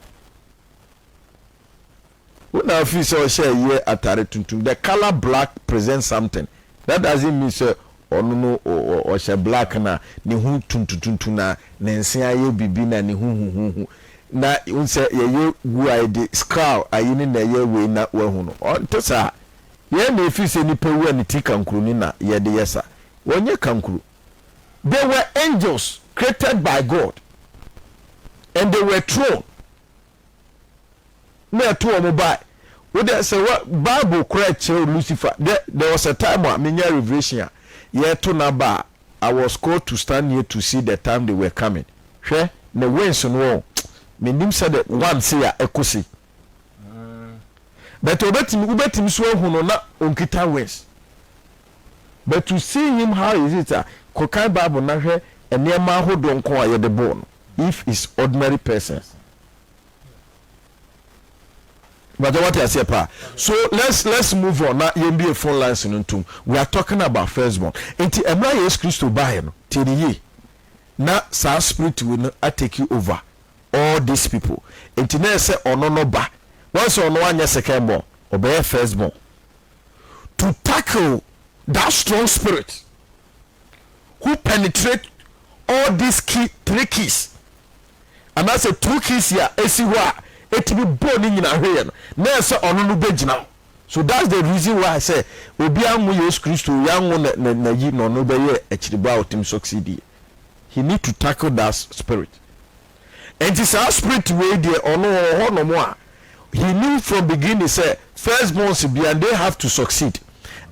Wo na afi sɛ ɔhyɛ ɛyɛ atare tuntum, the colour black presents something. That doesn't mean sɛ ɔno no ɔhyɛ black na ne ho tuntuntuntun na ne nse ayɛ bibi na ne ho huhuhu na n sɛ yɛyɛ wu a yɛde skull ayi ne na ɛyɛ wei na wahu no. Ɔnte saa. Yɛn na efi sɛ nipa wu a ne ti kankuruni na yɛde yɛ sa. Wɔnyɛ kankuru. They were angels created by God and they were thrown na ɛto wɔn ba. Wode sɛ wa Bible kora kyerɛ Lucifer. There was a time a menya revelation a yɛto n'aba a, I was called to stand here to see the time they were coming. Hwɛ ne wings no o, menim sɛ de one se a ɛkɔ si, but obetumi wobɛtumi so ahu no na onkita wings, but to see him, how is it a kɔkan Bible na hwɛ nneɛma ahodoɔ nko a yɛde bɔɔ no if is ordinary persons. But what I say pa, so let's move on na yɛn bie phone lines no ntum. We are talking about firstborn. Nti mmerɛ Yesu Kristo baeɛ no, tie ne yie, na saa spirit wei no atake you over all these people. Nti na ɛsɛ ɔno no ba wɔn sɛ ɔno anyɛ second born, ɔbɛyɛ firstborn to tackle that strong spirit who penetrate all these key, three keys anaasɛ two keys a esi hɔ a etumi bɔ ne nyinaa hwɛ yɛ no, na ɛsɛ ɔno no bɛgyina hɔ. So that's the reason why sɛ obi anwo Yesu Kristo yanwo na na na yi na ɔno bɛyɛ akyiriba a ɔtumi succeed yɛ. He need to tackle that spirit. Nti saa spirit wei deɛ, ɔno wɔ hɔ nom a he knew from beginning sɛ first borns bia, they have to succeed,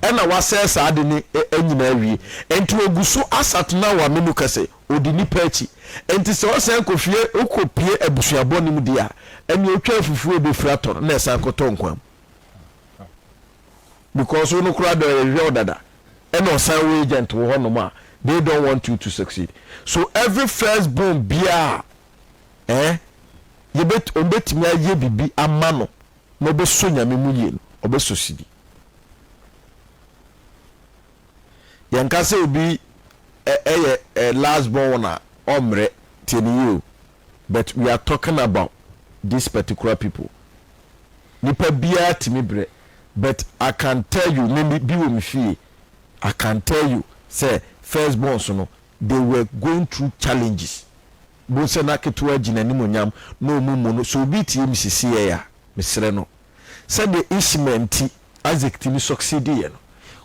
ɛna wasɛɛ saa de ne nyinaa wie. Nti ogu so asatena wɔ amenu kɛse odi nipa akyi. Nti sɛ ɔsɛn kɔ fie, okɔ pie abusuabɔ ne mu di a, ɛnea otwa afufuo ebɛfiri atɔ no na ɛsan kɔtɔ nkwan mu, because wo no koraa dɔ ɛhwɛ wo dada, ɛna ɔsan wɔ agent wɔ hɔnom a they don't want you to succeed. So every first born biara yɛbɛt ɔbɛtumi ayɛ bibi ama no na ɔbɛsɔ Nyame mu yie no, ɔbɛsɔ sidi. Yɛnka sɛ obi ɛyɛ last born a ɔmmerɛ, tie ne yie o, but we are talking about this particular people. Nipa biara tumi brɛ, but I can tell you, me bi wɔ me fie, I can tell you sɛ first born so no, they were going through challenges bo sɛ na ketewa gyina anim onyam na ɔmu mu no. So obi tie mi sisi yɛ a, mesrɛ no, sɛdeɛ Ishmael nti Isaac tumi succeed yɛ no,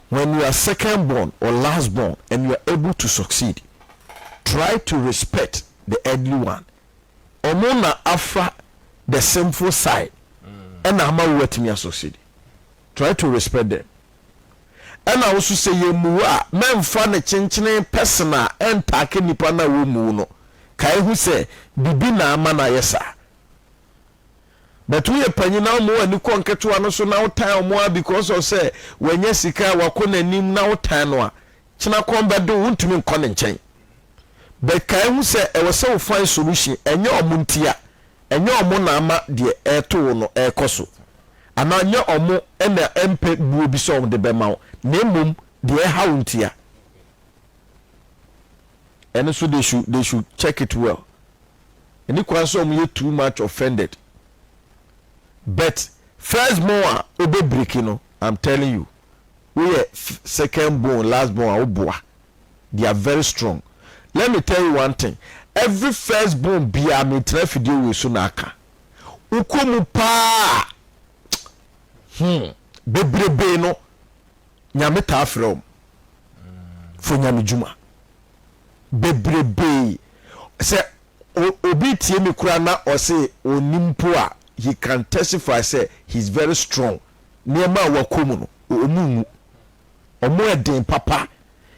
when you are second born or last born and you are able to succeed, try to respect the elderly one. Ɔmo na afa the sinful side ɛna ama wo atumi asucceed. Try to respect them. Ɛna wo so sɛ yɛmmu a, mɛmfa ne kyenkyene person a ɛntaake nipa no a wɔmmu no. Kae hu sɛ bibi na ama no ayɛ saa. But woyɛ panyin na wɔn ani kɔ nketewa no so na wotan wɔn a because of sɛ wɔanya sika a wakɔ n'anim na wotan no a, kyena kɔn bɛdo, wontumi nkɔ ne nkyɛn. But kae hu sɛ ɛwɔ sɛ wo find solution, ɛnyɛ ɔmo ntia, ɛnyɛ ɔmo na ama deɛ ɛreto wo no ɛrekɔ so, anaa ɛnyɛ ɔmo na ɛmpɛ buo bi sɛ ɔmo de bɛma wo, na mmom deɛ ɛha wo ntia. Ɛno nso they should check it well. Ɛni kwan sɛ ɔmo yɛ too much offended. But first born a ɔbɛ break no, I'm telling you, woyɛ second born, last born a woboa, they are very strong. Let me tell you one thing, every first born biara, metena fidie wei so na aka wokɔ mu paa, bebrebe no, Nyame taa frɛ wɔn for Nyame dwuma bebrebe. Sɛ obi tie mi kura na ɔse onim mpo a, he can testify sɛ he is very strong. Nneɛma a wakɔ mu no, ɔmu nwu, ɔmo ɛden papa.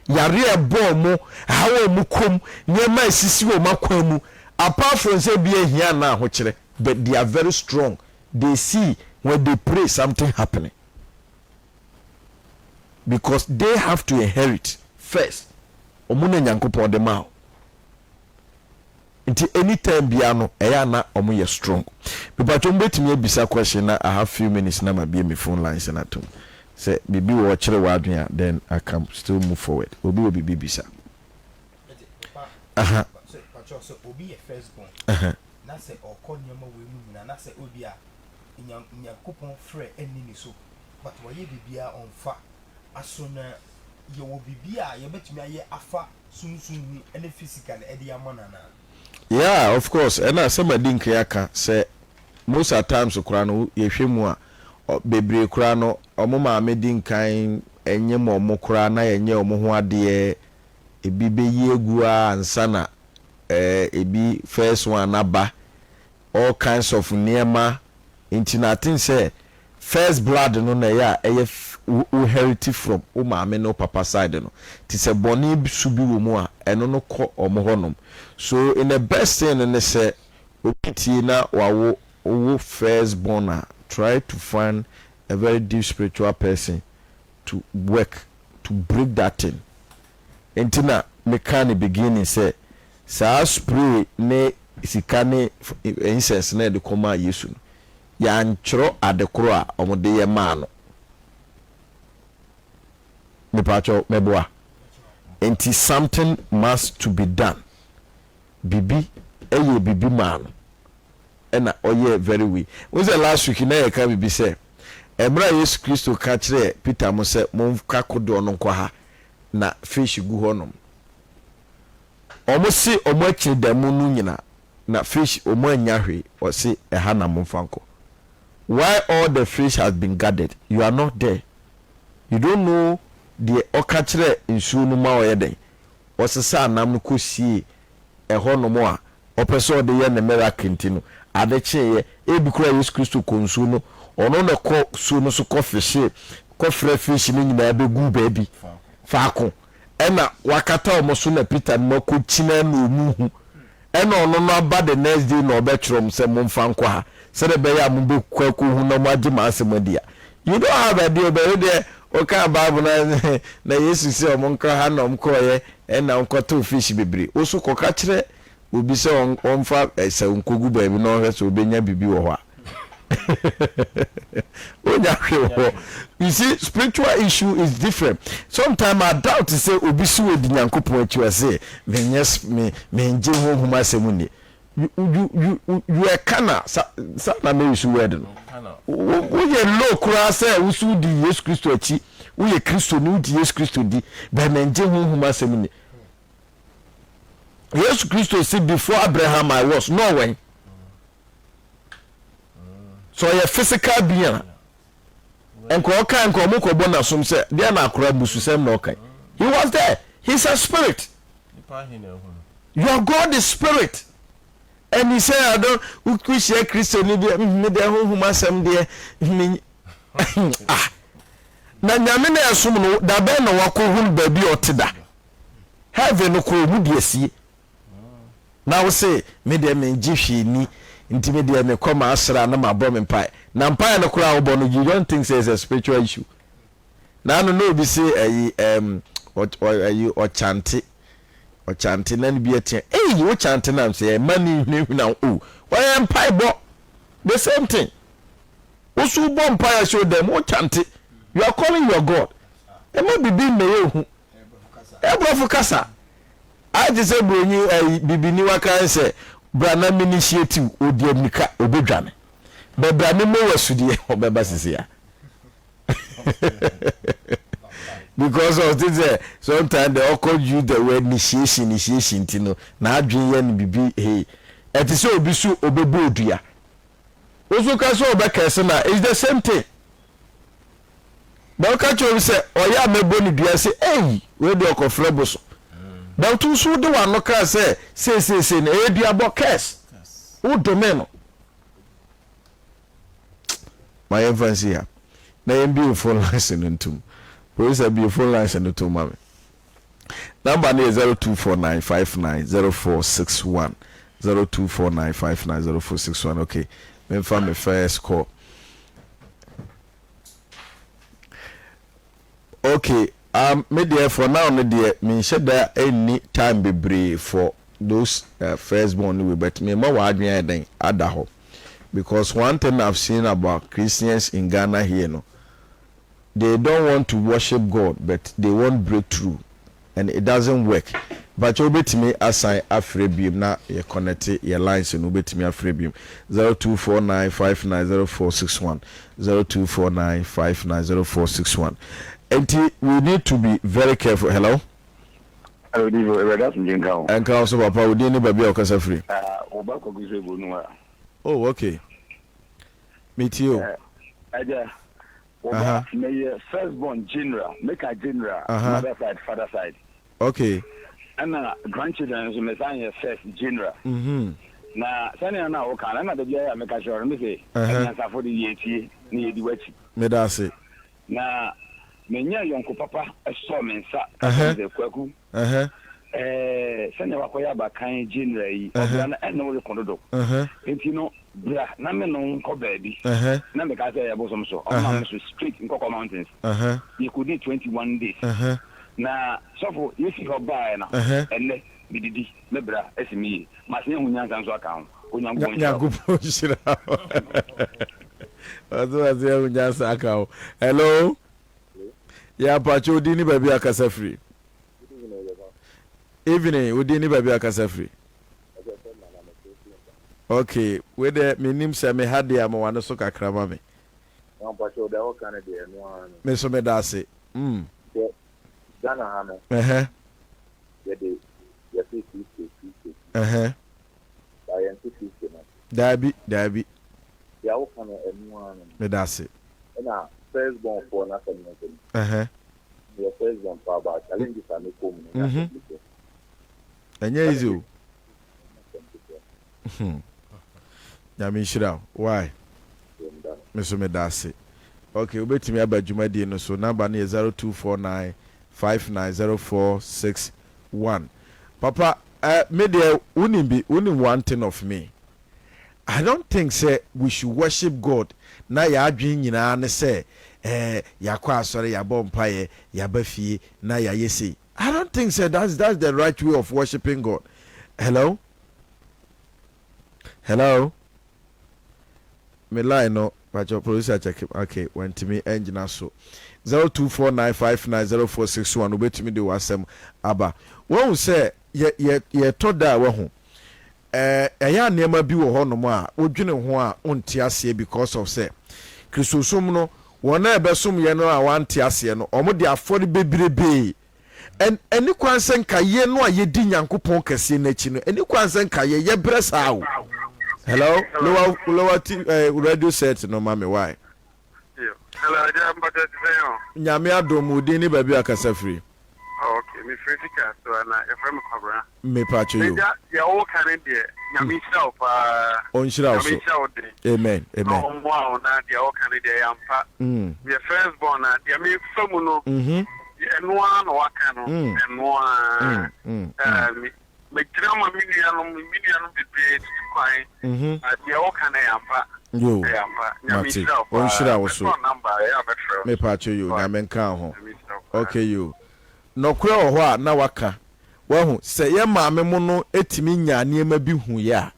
Yare a ɛbɔ ɔmo haw a ɔmo kɔm, nneɛma a esisi wɔn akwan mu, apart from sɛ ebi ehia na ahokyerɛ, but they are very strong. They see when they pray, something happening, because they have to inherit first. Ɔmo na Nyankopɔn de ma o, nti anytime bia no, ɛyɛ ana ɔmo yɛ strong. Mipatwa, mo betumi ebisa question na I have few minutes na ma bie mi phone lines na tom sɛ biribi wɔ ɔkyerɛ wɔ adwene a, then I can still move forward. Obi wɔ biribi bisa? Aha. Patro, sɛ obi yɛ first born na sɛ ɔkɔ nneɛma wei mu nyinaa na sɛ obi a Nyankopɔn frɛ ɛni ne so, but wɔyɛ biribiara ɔnfa aso, na yɛwɔ biribi a yɛbɛtumi ayɛ afa sunsun ho ɛne physical ɛde ama nana? Yeah, of course. Ɛna asɛm adi nkan aka sɛ most at times koraa no, yɛhwɛ mu a, bebree koraa no, ɔmo maame di nkan ɛnyɛ mu, ɔmo koraa na yɛnyɛ ɔmo ho adeɛ. Ebi bɛyi egu a ansa na ebi first one aba, all kinds of nneɛma. Nti na I think sɛ first blood no na ɛyɛ a ɛyɛ wo inherit from wo maame ne wo papa side no. Ti sɛ bɔnne su bi wɔ mu a, ɛno no kɔ ɔmo hɔnom. So in the best thing no ne sɛ obi tie na wawo wo first born a, try to find a very deep spiritual person to work to break that thing. Nti na meka ne beginning sɛ saa spray ne sika ne incense na yɛde kɔmaa Yesu no, yɛantwerɛ ade koro a ɔmode yɛ maa no. Mepatwɛ, mɛboa. Nti something must to be done. Bibi ɛyɛ bibi maa no, ɛna ɔyɛ very way. N sɛ last week na yɛka bibi sɛ mmerɛ a Yesu Kristo ka kyerɛ Peter mo sɛ monka kodoɔ no nkɔ ha na fish gu hɔnom, ɔmo se ɔmo akyiri da mu no nyina na fish ɔmo anya hwee. Ɔse ɛha na momfa nkɔ. Why all the fish has been gathered, you are not there, you don't know. Deɛ ɔka kyerɛ nsuo no ma ɔyɛ dɛn, ɔsesa anam no kɔsie ɛhɔnom a ɔpɛ sɛ ɔde yɛ ne miracle. Nti no ade kyeeɛ, ebi kora Yesu Kristo kɔ nsuo no, ɔno na kɔ suo no so kɔ fish, kɔfrɛ fish no nyinaa bɛgu baabi faako, ɛna wakata ɔmo so na Peter no akɔ kyina na ɔmu hu. Ɛna ɔno no aba the next day na ɔbɛkyerɛ ɔmo sɛ momfa nkɔ ha sɛdeɛ ɛbɛyɛ a mobɛkɔ akɔhu na mo agye mo asɛm adi a, you don't have idea. Ɔbɛyɛ deɛ ɔka Bible na Yesu sɛ ɔmo nkɔ ha na ɔmo kɔɔyɛ, ɛna ɔnkɔtoo fish bebree. Woso kɔka kyerɛ obi sɛ ɔmfa ɛsɛ nkɔgu baabi na ɔhwɛ sɛ ɔbɛnya biribi wɔ hɔ a, onya hwee wɔ hɔ. You see, spiritual issue is different. Sometimes I doubt sɛ obi si wɔ di Nyankopɔn akyi, ɔse menyɛ me mengye honhom asɛm ni. You are kana sa sa na me use word no, woyɛ low koraa sɛ woso di Yesu Kristo akyi, woyɛ Kristo ni, wodi Yesu Kristo di bɛn, mengye honhom asɛm ni. Yesu Kristo si "Before Abraham I was" no, ɔwɛn so ɔyɛ physical being a nka ɔka nka ɔmo kɔbɔ n'asom sɛ deɛ na akora bususɛm na ɔka. He was there. He's a spirit. Your God is spirit and he say, I don't. Wohyia Kristo ni bi, me deɛ honhom asɛm deɛ me ah, na Nyame na ɛsom no da bɛn na wakɔ hunu baabi a ɔte da? Heaven no kɔ ɔmu de asie na wo se me deɛ mengye hwee ni, nti me deɛ mekɔ ma asra na mabɔ me mpae, na mpae no koraa wobɔ no, you don't think say it's a spiritual issue. Na ano na obi se ɛyi ɛyi ɔkyante. Ɔkyante na ne bi atea ei wo kyante na sɛ ɛma ne nhunahuna wo o ɔyɛ mpaebɔ the same thing wo so wobɔ mpaeɛ ahyɛ wo dɛm wo kyante you are calling your God ɛma bibi mmɛyɛ ohu ɛbrɔfo kasa ayɛ te sɛ buronyi ɛyi bibini waka sɛ bra na me initiate wo odi amirika obedwane bɛ bra me mmɔ wasu deɛ ɔbɛba sisi a because of this eh, sometimes they all use the word initiation initiation ti no na adwene yɛ no bibi hey ɛte sɛ obi so obɛbɔ odua woso ka sɛ ɔbɛkɛse na it's the same thing na ɔka kyerɛ obi sɛ ɔyɛ a mɛbɔ ne dua sɛ ei wei deɛ ɔkɔfrɛ bo so na wotu so wode w'ano kaa sɛ seeseesei no ɛyɛ duabɔ curse wodome no Ma yɛmfa nsi ha na yɛmbue phone lines no ntom. Producer bue phone lines no tom ma me. Number no yɛ 0249590461. 0249590461. Okay, memfa me first call. Okay um me deɛ for now no deɛ menhyɛ da nni time bebree for those uh, first born no wei but mema w'adwene ayɛ dɛn ada hɔ because one thing I've seen about Christians in Ghana here no they don't want to worship God but they want breakthrough and it doesn't work mpakyɛ wobɛtumi asan afrɛ biom na yɛ connect yɛ lines no wobɛtumi afrɛ biom 0249590461 0249590461 nti we need to be very careful hello. Hello Divo, Awurade asomdwe nka wo. Ɛnka wo so papa, wo din ne baabi a wokasa firi? Ah, wo ba Kwaku sɛ Bonu a. Oh, okay. Metie o. Eh, agya, Wo ba meyɛ first born general meka general mother side father side. Okay. Ɛna grandchildren nso mesan yɛ first general. Na sɛnea na woka no ɛna da biara a meka kyerɛ wo no mese anyansafo de yɛtie na yɛdi w'akyi. Meda ase. Na menya yɔnko papa sɔɔ me nsa ka kyerɛ me sɛ Kwaku ɛɛ sɛnea wakɔyɛ abakan general yi ɔbra no ɛne wo reko dodo nti no Bra na me ne wo nkɔ baabi. Na mekaa sɛ ɛyɛ bosom so. Ɔmaa me so straight Nkɔkɔ Mountains. Yɛkɔdii 21 days. Na sɔfo, yɛfii hɔ baeɛ no, ɛnnɛ medidi, me bra asi me yie. Masan ahu nyansa nso aka ho. Onyankopɔn nhyira wo. Nyankopɔn nhyira wo. Ɔse masan ahu nyansa aka ho. Hello? Yeah, mpakyɛ wo din ne baabi a kasa firi? Evening, wo din ne baabi a kasa firi? Ok, wei deɛ mennim sɛ me ha deɛ a ma w'ano so kakra ma me. Mpakyɛw deɛ woka no deɛ ɛno ara no. Me nso meda ase. Mm. Sɛ Ghana ha no. Ɛhɛ. Yɛde yɛse Kristo Kristo. Ɛhɛ. Ba yɛnte Kristo no ase. Daabi, daabi. Deɛ woka no ɛno ara no. Meda ase. Ɛna first born foɔ no asɛm no nso no. Ɛhɛ. Meyɛ first born paa but challenges a mekɔ mu no nyɛ asɛm ketewa. Ɛnyɛ easy o. Hmm. Nyame nhyira wo. Why? Me so meda ase. Okay, wobɛtumi aba dwumadie no so. Number no yɛ 0249 590461. Papa, eh, me deɛ wonim bi, wonim one thing of me. I don't think sɛ we should worship God na yɛadwene nyinaa ne sɛ eh, yɛakɔ asɔre, yɛabɔ mpaeɛ, yɛaba fie na yɛayɛ sei. I don't think sɛ that's that's the right way of worshiping God. Hello? Hello? Me line no, pacho producer check okay, wantumi angyina so. 0249590461 wobɛtumi de w'asɛm aba. Wahu sɛ yɛ yɛ yɛtɔ da a wahu. Ɛɛ, ɛyɛ a nneɛma bi wɔ hɔnom a wodwene ho a wonte aseɛ because of sɛ Kristosom no, wɔn a ɛbɛsom yɛn no a wɔante aseɛ no, wɔde afɔre bebirebee. Ɛn, ɛni kwan sɛ nka yɛn no a yɛdi Nyankopɔn kɛseɛ no akyi no, ɛni kwan sɛ nka yɛ yɛbrɛ saa o. Hello, lower, lower t, eh, radio set no ma me, why? Hello, agya mpatwa ti sɛn o. Nyame adom, wo din ne baabi a kasa firi. Oh, okay, me firi sika so na yɛfrɛ me Kwabena. Me paatwo yo. Agya, deɛ woka ne deɛ, Nyame nhyira wo paa. Ɔnhyira wo so. Nyame nhyira wo den. Amen, amen. Na ɔmmoa wo na deɛ woka ne deɛ ɛyɛ ampa. Meyɛ first born na deɛ mefa mu no, ɛno ara na waka no, ɛno ara. Megyina ma me nuanom, me nuanom bebree tutu kwan. Na deɛ woka no ɛyɛ ampa. Yo, Ɛyɛ ampa. Nyame mate. nhyira wo paa. Ɔnhyira wo so. Mɛtɔ number a, ɛyɛ a mɛfrɛ wo. Me paatwo yo, Bye. Nyame nka wo ho. Nyame nhyira wo paa. Okay yo. Nɔkorɛ wɔ hɔ a na waka. Wahu, sɛ yɛn maame mo no tumi nyaa nneɛma bi huiɛ a,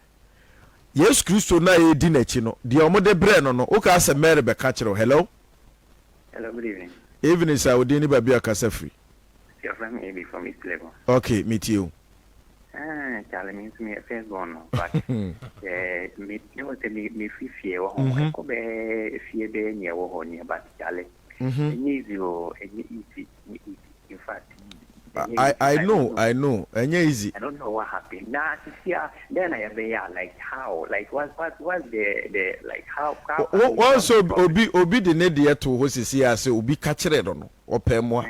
Yesu Kristo no a yɛredi n'akyi no, deɛ wɔde brɛɛ no no, wokaa sɛ Mary bɛka kyerɛ wo. Hello? Hello, good evening. Evening sir, wo din ne baabi a kasa firi? Yɛfrɛ me Abi from East Legon. Okay, metie wo. Ah, Charlie, me nso meyɛ first born no, but eh, me me wɔ sɛ me me fi fie wɔ ho, mhm. ɛkɔ bɛɛ fie bɛɛ nea ɛwɔ hɔ nea, but Charlie, mhm. ɛnyɛ easy o, ɛnyɛ easy, ɛnyɛ easy, in fact. I, I know, I know, ɛnyɛ easy. I don't know what happened. Na sisi a, then na yɛbɛyɛ a, like how, like what, what, what's the, the, like how, how. Wɔn sɛ obi, obi de ne deɛ to hɔ sisi a sɛ obi ka kyerɛ no no, ɔpɛ mmoa,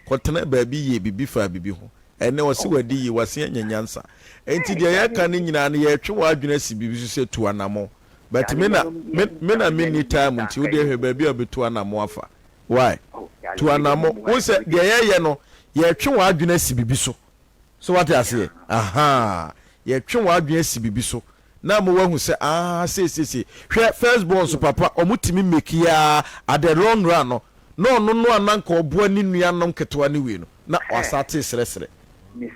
kɔtena baabi yɛ bibi fa bibi ho. Ɛnɛ ɔse wadi yie, wase anya nyansa. Enti deɛ yɛka no nyinaa no yɛretwe w'adwene asi biribi so sɛ tu anamɔn. But me na me me na menni time nti wodeɛ hwɛ baabi a wobɛtu anamɔn afa. Why? Tu anamɔn. Wohu sɛ deɛ yɛyɛ no yɛretwe w'adwene asi biribi so. So wate aseɛ? Ahaa. Yɛtwe w'adwene asi biribi so na ama woahu sɛ aah sei sei sei. Hwɛ first born so papa ɔmo tumi make yi ara at the long run no na ɔno no a na nka ɔboa ne nuanom nketewa no wei no na wasate srɛsrɛ. Ɛ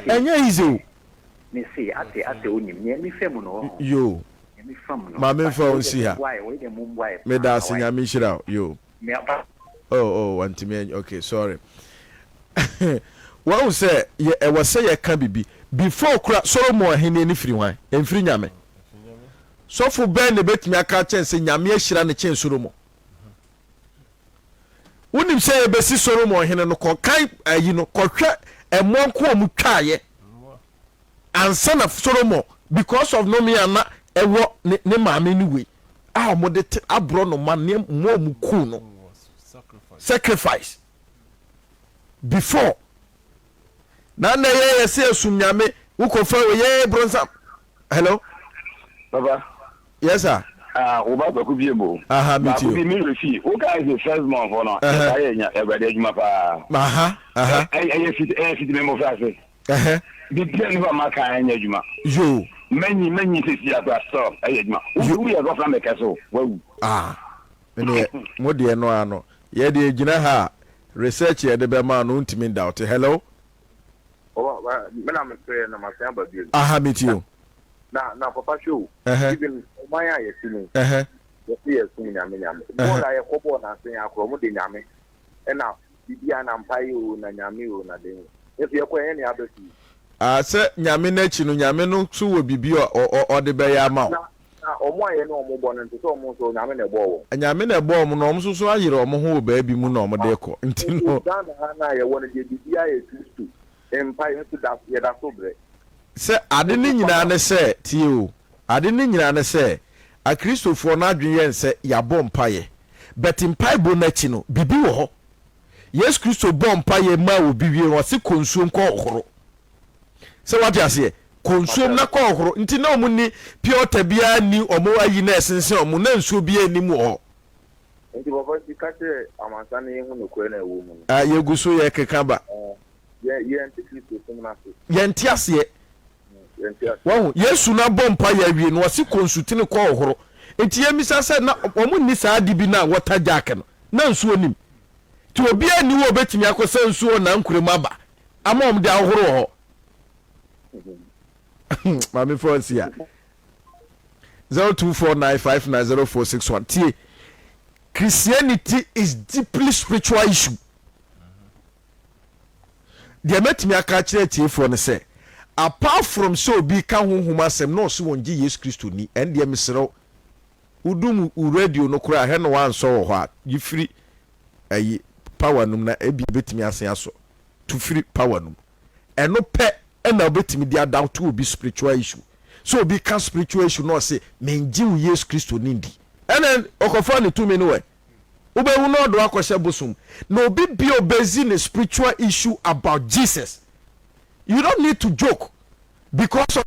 ɛnyɛ easy o. Yoo. Maame nfa wo nsi ha. Meda ase Nyame nhyira wo. Yoo. Oh oh wantumi any okay sorry. Wahu sɛ yɛ ɛwɔ sɛ yɛka bibi before kora Solomon ahenni no firi hwan? Ɛmfiri Nyame. Sɔfo bɛn na ebetumi aka akyɛn sɛ Nyame ahyira no kyɛn Solomon? Wonim sɛ yɛbɛsi Solomon hene no kɔkan ayi no kɔhwɛ ɛmmoa nko a wɔtwaeɛ ansa na Solomon because of nome a na ɛwɔ ne ne maame ne wei a wɔde te aborɔ no ma ne mmoa a wɔkuu no sacrifice before na na yɛ yɛ sɛ ɛsum nyame wokɔfa wɔ yɛ bronsam hello Papa. Yes sir. Ah, wo ba kwaku bie mo. Aha, me too. Baako bi me refi. Wo guys the first month for no. Ɛyɛ yɛ nya ɛwurade adwuma paa. Aha, aha. Ɛyɛ fiti ɛyɛ fiti me mmɔfra ase. Ɛhɛ. Bibia ni hɔ a maka ɛnyɛ adwuma. Yoo. Mɛnyi mɛnyi sisi akora still ɛyɛ adwuma. Wo wo yɛ gɔfra mɛkɛ so wawu. Ah, ɛneɛ mo deɛ no ano. Yɛ deɛ gyina ha a research yɛ de bɛma no ntumi doubt. Hello. Me na me frɛ na masan aba bio. Aha me tie o. Na na papa hwɛ o. Even ɔman a yɛte mu. Yɛse yɛsom nyame nyame. Bɔɔl a yɛkɔ bɔɔl na ase akorɔ ɔmo de nyame. Ɛna biribiara na mpaeɛ o na nyame o na den. Nso yɛkɔ ɛnyɛ nea aba fie. Ah sɛ nyame no akyi no nyame no nso wɔ biribi a ɔde bɛyɛ ama wo. Na na ɔmo a yɛne ɔmo bɔ no nte sɛ ɔmo nso nyame na ɛbɔɔ wɔn. Nyame na ɛbɔɔ ɔmo na ɔmo nso so ayere ɔmo ho wɔ baabi mu na ɔmo de kɔ nti no. Ghana ha no a yɛwɔ no deɛ biribiara yɛ Kristo mpaeɛ nso da yɛda so brɛ. Sɛ ade no nyinaa ne sɛ, tie o, ade no nyinaa ne sɛ, Akristofoɔ no adwene yɛn sɛ yɛabɔ mpaeɛ, but mpaebɔ no akyi no, biribi wɔ hɔ. Yesu Kristo bɔɔ mpaeɛ maa obi wie no, ɔse kɔ nsuom kɔ hohoro. Sɛ wate aseɛ? Kɔ nsuom na kɔ hohoro. Nti na wɔn nni pure water biara nni wɔn ayi na ɛsensɛn wɔn, na nsuo biara nni mu wɔ hɔ. Nti papa si ka kyerɛ amansan na yɛhu nokorɛ no a ɛwɔ mu no. Ah, yɛgu so yɛkeka ba. Yɛ, yɛnte Kristosom no ase. Yɛnte aseɛ. Yɛnte aseɛ. Wahu? Yesu no abɔ mpaeɛ awie no, ɔse kɔ nsutene kɔ ɔhoro. Nti yɛmmisa sɛ, na wɔn nni saa ade bi no a water jack no? Na nsuo nnim. Nti obiara nni hɔ a ɔbɛtumi akɔsa nsuo wɔ n'ankorɛ mu aba ama wɔn de ahohoro wɔ hɔ. Maame fa nsi ha. 0249590461. Tie, Christianity is deeply spiritual issue. Deɛ mɛtumi aka akyerɛ atiefoɔ ne sɛ, apart from sɛ obi reka honhom asɛm na ɔse wɔngye Yesu Kristo nni, ɛndeɛ mesrɛ wo, wodum wo radio no koraa hwɛ na wansɔ wɔ hɔ a, yi firi ayi power no mu na ebia ɛbɛtumi asen asɔ. Tu firi power no mu. Ɛno pɛ na wobɛtumi de adoubt obi spiritual issue. Sɛ obi ka spiritual issue na ɔse mengye wo Yesu Kristo no ndi, ɛnɛ ɔkɔfaa ne tumi no ɛ? Wobɛhu na ɔde wo akɔhyɛ bosom na obi bia obezi ne spiritual issue about Jesus you don't need to joke because of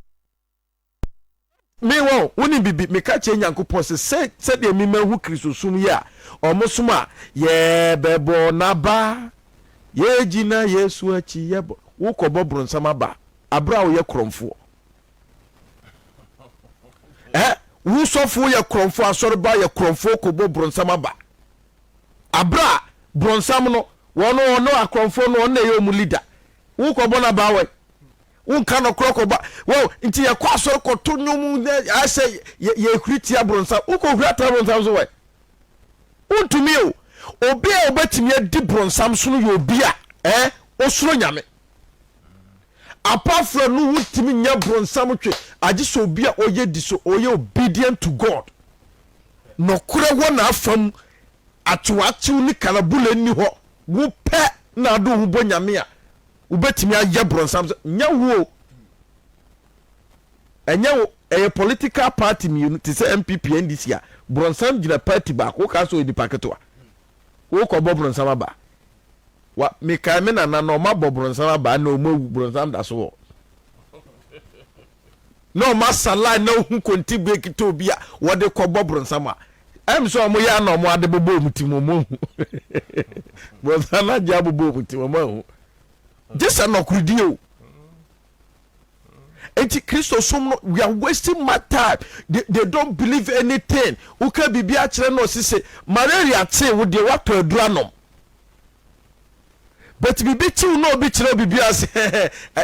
me wɔ wonim bibi meka kyerɛ Nyankopɔn sɛ sɛ sɛdeɛ me mahu Kristosom yi a ɔmo som a yɛbɛbɔ n'aba yɛgyina Yesu akyi yɛbɔ wokɔbɔ bronsam aba aberɛ a woyɛ korɔmfoɔ Ɛ wo sɔfo yɛ korɔmfo asɔreba yɛ korɔmfo kɔbɔ bronsam aba. Abere a bronsam no wɔn ɔno akorɔmfo no ɔno na ɛyɛ wɔn leader. Wo kɔbɔ no aba wɛ. Wonka nɔkorɛ kɔba wɔ nti yɛkɔ asɔre kɔto nnwom na ayɛ sɛ yɛhuri tia bronsam. Wokɔhuri atra bronsam so wɛ? Wontumi o. Obi a obetumi adi bronsam so no yɛ obi a eh, osuro Nyame. Apart from no wontumi nyɛ bronsam twe agye sɛ obi a ɔyɛ di so ɔyɛ obedient to God. Nɔkorɛ wɔ n'afam, akyew-akyew ne kalabule nni hɔ. Wo pɛ na ade wo ho bɔ Nyame a, wobɛtumi ayɛ bronsam so. Nyɛ wo o. Ɛnyɛ wo, ɛyɛ political party mienu te sɛ NPP, NDC a, bronsam gyina party baako, wokaa sɛ ɔyɛ nipa ketewa. Wokɔ bɔ bronsam aba. Wa, mekae me nana no, ɔma bɔ bronsam aba na ɔma wu, bronsam da so wɔ. Na ɔma asa line na ohu konti kita obi a wɔde kɔ bɔ bronsam a, ɛm sɛ ɔmo yɛ ana ɔmo ade bobɔ ɔmo ti mu ɔmo ahu. Bronsam no agye abobɔ ɔmo ti mu ɔmo ahu. Gye sɛ nɔkoredie o. Enti Kristosom no, we are wasting my time. They don't believe anything. Woka biribi akyerɛ no ɔse se malaria kyee wo deɛ woatɔ aduru anom. But biribi kyew na obi kyerɛ biribi ase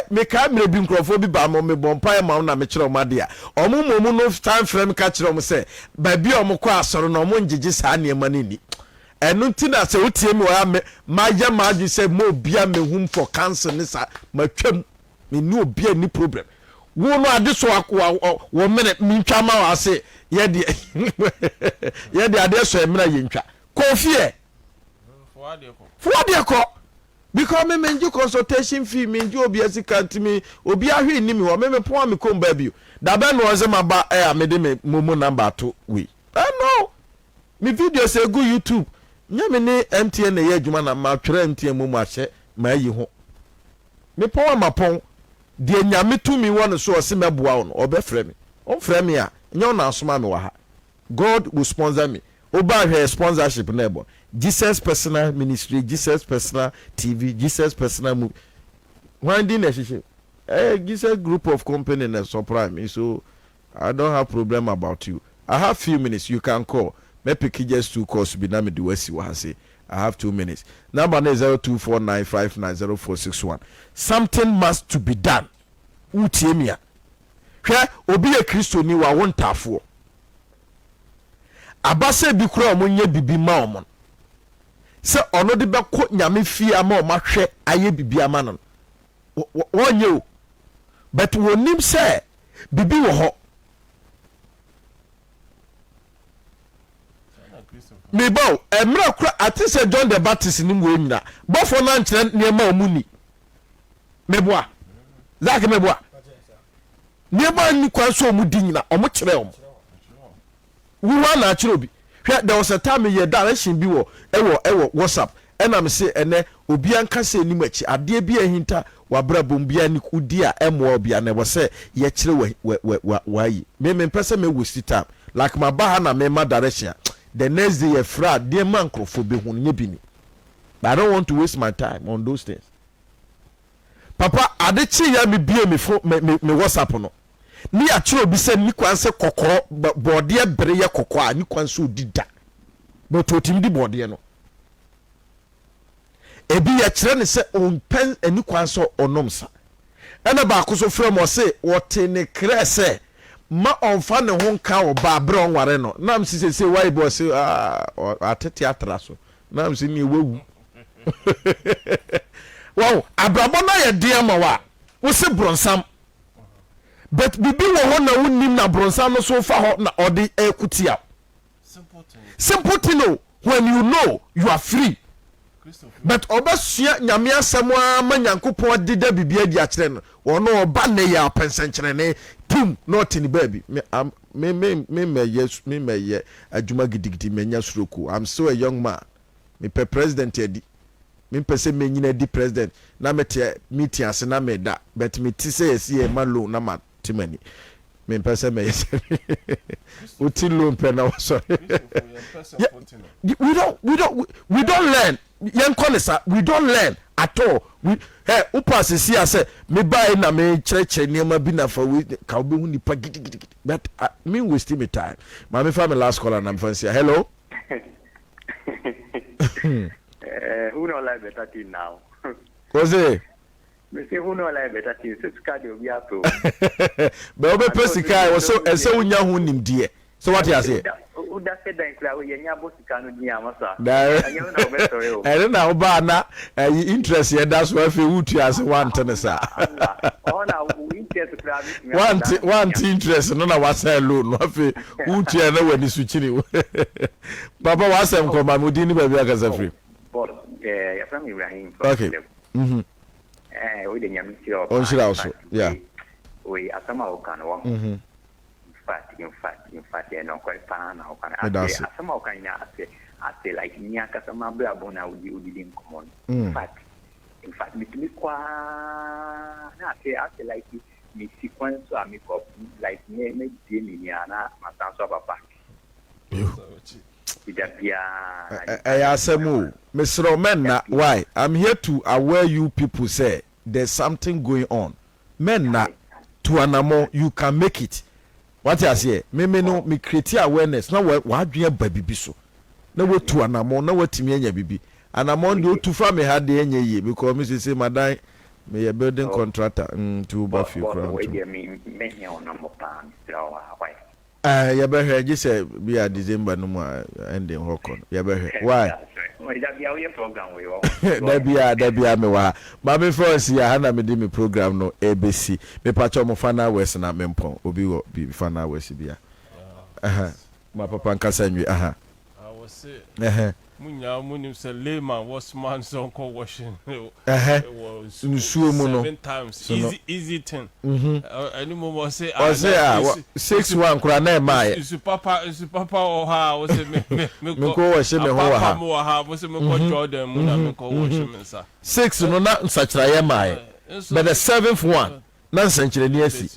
mekaa mmerɛ bi nkurɔfoɔ bi baa mo mebɔ mpaeɛ ma wɔn na mekyerɛ wɔn adeɛ a wɔn mmom no san frɛ me ka kyerɛ wɔn sɛ baabi a wɔkɔ asɔre no wɔn ngyegye saa nneɛma no nni. Ɛno nti na sɛ wotie me wɔ ha me mayɛ m'adwene sɛ ma obiara mmɛhum for counsel ne saa matwam. Me ne obi ani problem. Wo no ade so wɔ mene mentwa ma wɔ ase yɛ deɛ yɛ deɛ adeɛ sɔ ɛmena yɛ ntwa. Kɔ fie. Fo adeɛ kɔ. Because me mengye consultation fee mengye obi asika nti me obi ahwe nni me hɔ me me pon a me kɔm baa bio. Dabɛn no ɔsɛ maba ɛ a mede me momo number ato wei. Eh no. Me videos egu YouTube. Nyɛ me ne MTN na ɛyɛ adwuma na matwerɛ MTN momo ahyɛ mayi ho. Mepɔn a mapɔn, deɛ Nyame tumi wɔ no so ɔse mɛboa wo no, ɔbɛfrɛ me. Ɔmfrɛ me a, nyɛ wo na asoma me wɔ ha. God will sponsor me. Woba a hwɛ yɛ sponsorship no a ɛbɔ no. Jesus Personal Ministry, Jesus Personal TV, Jesus Personal Movie. Hwan din na ɛhyehyɛ mu? Ɛyɛ Jesus Group of Company na supply me, so I don't have problem about you. I have few minutes, you can call. Mɛ pick just two calls bi na mede wo asi wɔ ha sei. I have 2 minutes. Number no yɛ 0249590461. Something must to be done. Wotie me a? Hwɛ, obi yɛ Kristoni, wawo ntaafoɔ. Aba sɛ bi koraa wɔn nyɛ bibi ma wɔn no. Sɛ ɔno de bɛkɔ Nyame fie ama wɔn ahwɛ ayɛ bibi ama no no, wɔnyɛ o. But wɔnim sɛ bibi wɔ hɔ. Meba o, mmerɛ kora ate sɛ John the Baptist nim wei nyina, bɔfoɔ no ankyerɛ nneɛma a ɔmu ni. Meboa. Zach meboa. Nneɛma a nni kwan sɛ ɔmu di nyina, ɔmo kyerɛ ɔmo. Wo hɔ a na akyerɛ obi. Hwɛ, there was a time meyɛ direction bi wɔ ɛwɔ ɛwɔ WhatsApp, ɛna me se ɛnɛ obiara nka sɛ anim akyi, adeɛ bi a ahinta w'abrabɔ mu biara ne wodi a ɛmmoa wo biara no ɛwɔ sɛ yɛkyerɛ wɔ wɔ wɔ w'ayi. Me mempɛ sɛ mɛ waste time. Like maba ha na mema direction a, the next day yɛfrɛ a nneɛma a nkorɔfoɔ bɛhu no nyɛ bi ni. But I don't want to waste my time on those things. Papa, ade kyeeɛ a mebue me fo me me me WhatsApp no, ne yɛakyerɛ obi sɛ nni kwan sɛ kɔkɔɔ bɔɔdeɛ bere yɛ kɔkɔɔ a nni kwan sɛ ɔdi da. But ɔtumi di bɔɔdeɛ no. Ebi yɛkyerɛ no sɛ ɔmpɛ nni kwan sɛ ɔnom nsa. Ɛna baako nso frɛ me ɔse ɔte ne krɛ sɛ ma ɔmfa ne ho nka ɔbaa berɛ a ɔnware no. Na mese seesei wayɛ bi ɔse ah atete atra so. Na mese neɛ wawu. Wahu abrabɔ no ayɛ den ama wo a wose bronsam. But biribi wɔ hɔ na wonnim na bronsam no so fa hɔ na ɔde ɛko tia wo. Simple thing o, when you know you are free. But ɔbɛsua Nyame asɛm ara ma Nyankopɔn adeda biribi adi akyerɛ no. Ɔno ɔba nnɛ yi a ɔpɛ nsɛnkyerɛnne pum na ɔte ne baabi. Me am me me me mɛyɛ me mɛyɛ adwuma gidigidi manya stroke o. I'm still a young man. Mepɛ president adi. Mempɛ sɛ mɛnyini adi president na mete meeting ase na meda but mete sɛ yɛsi yɛma loan na ma te m'ani. Mempɛ sɛ mɛyɛ sɛ wote loan pɛ na wasɔre. We don't we don't we don't learn. Yɛnkɔ ne sa. We don't learn at all. We hey, wopa asesi a sɛ mebae na mekyerɛkyerɛ nneɛma bi na fa wei ka wobɛhu nipa gidigidigidi but uh, me waste me time. Ma mefa me last caller na mefa nsia. Hello. Uh, who not like better thing now? What's it? Mese who no like better thing sɛ sika deɛ obi apɛ o. Bɛ wobɛpɛ sika a ɛwɔ sɛ ɛsɛ wonya ho nimdeɛ sɛ wate aseɛ. Woda sɛ dan kura yɛ nya bɔ sika no din a masa. Ɛnyɛ wo na wobɛsɔre o. Ɛno na wobaa na ɛyi interest yɛ da so afei wotua ase wante ne saa. Ɔhɔ na wo interest kura bɛtumi Wante wante interest no na wasan loan no afei wotua na w'ani so kyini wo. Papa w'asɛm kɔ ma me wo din ne baabi akasa firi. Boss, eh, yɛfrɛ me Ibrahim from Okay. Mm-hmm. Eh, wei de Nyame nhyira wo paa. Ɔnhyira wo so. Yeah. Wei asɛm a woka no wɔ ho. Mm-hmm. In fact, in fact, in fact, ɛyɛ nɔkware paa na woka no. Meda Ase ase. asɛm a woka nyinaa ase ase like me ankasa m'abrabɔ na wode wodidi nkɔmmɔ no. In fact, in fact, metumi kɔ ara na ase ase like mesi kwan so a mekɔ like me mebie m'ani a na masan so aba back. Ɛyɛ asɛm o, mesrɛ wo mɛnna why, I'm here to aware you people sɛ there's something going on, mɛnna, tu anamɔ, you can make it, wate aseɛ, me me no me create awareness na w'adwene aba bibi so, na watu anamɔ na watumi anya bibi, anamɔ no deɛ otu fa me ha deɛ ɛnyɛ yie because me sese madan, meyɛ building contractor, nti woba fie koraa ntumi. Eh yɛbɛhwɛ gye sɛ bi a December no mu a ending hɔ kɔ no yɛbɛhwɛ why da biara da biara mewɔ ha Maame Florence yi aha na mede me program no ɛbɛsi mepakyɛw mo final words na mempɔn obi wɔ biribi final words bi a aha ma papa nkasa nwie aha. Ah wɔse Ɛhɛ. mo nyinaa mo nim sɛ layman wɔsoma no sɛ ɔnkɔ washing Ɛhɛ. wɔ Nsuo mu no. seven times So no. easy easy thing ɛno mmom ɔse ah Ɔse na ah wɔ nsu 6 1 koraa na ɛmmaeɛ. nsu papa nsu papa wɔ hɔ a wɔse me me mekɔ Menkɔ wɔhye me ho wɔ apapa ha. mo wɔ ha mo se mekɔ Jordan mu na menkɔ wɔhye me nsa. Six no na nsakyeraeɛ mmaeɛ Nso but the seventh one na nsɛnkyerɛnne asi.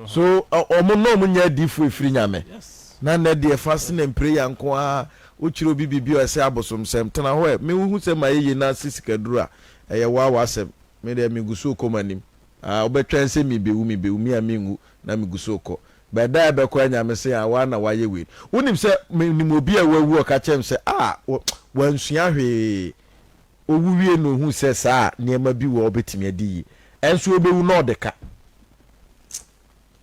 So ɔmo na ɔmo nyɛ adiifoɔ ɛfiri Nyame? Na nnɛ deɛ fasting and prayer nko ara, wo kyerɛ obi biribi a ɔsɛ abosomsɛm, tena hɔ ɛ, me wo hu sɛ mayɛ yie na ase sikaduro a, ɛyɛ woa w'asɛm, me deɛ me gu so rekɔ m'anim, ah wo bɛtwɛn sɛ me bɛwu, me bɛwu, me a me nwu na me gu so rekɔ, but da a ɛbɛkɔ a Nyame se ah woa na wayɛ wei, wo nim sɛ me nim obi a wawu ɔka kyerɛ me sɛ ah wansua hwee, owu wie na ohuu sɛ saa nneɛma bi wɔ hɔ obetumi adi yie, ɛnso obewu na ɔde ka.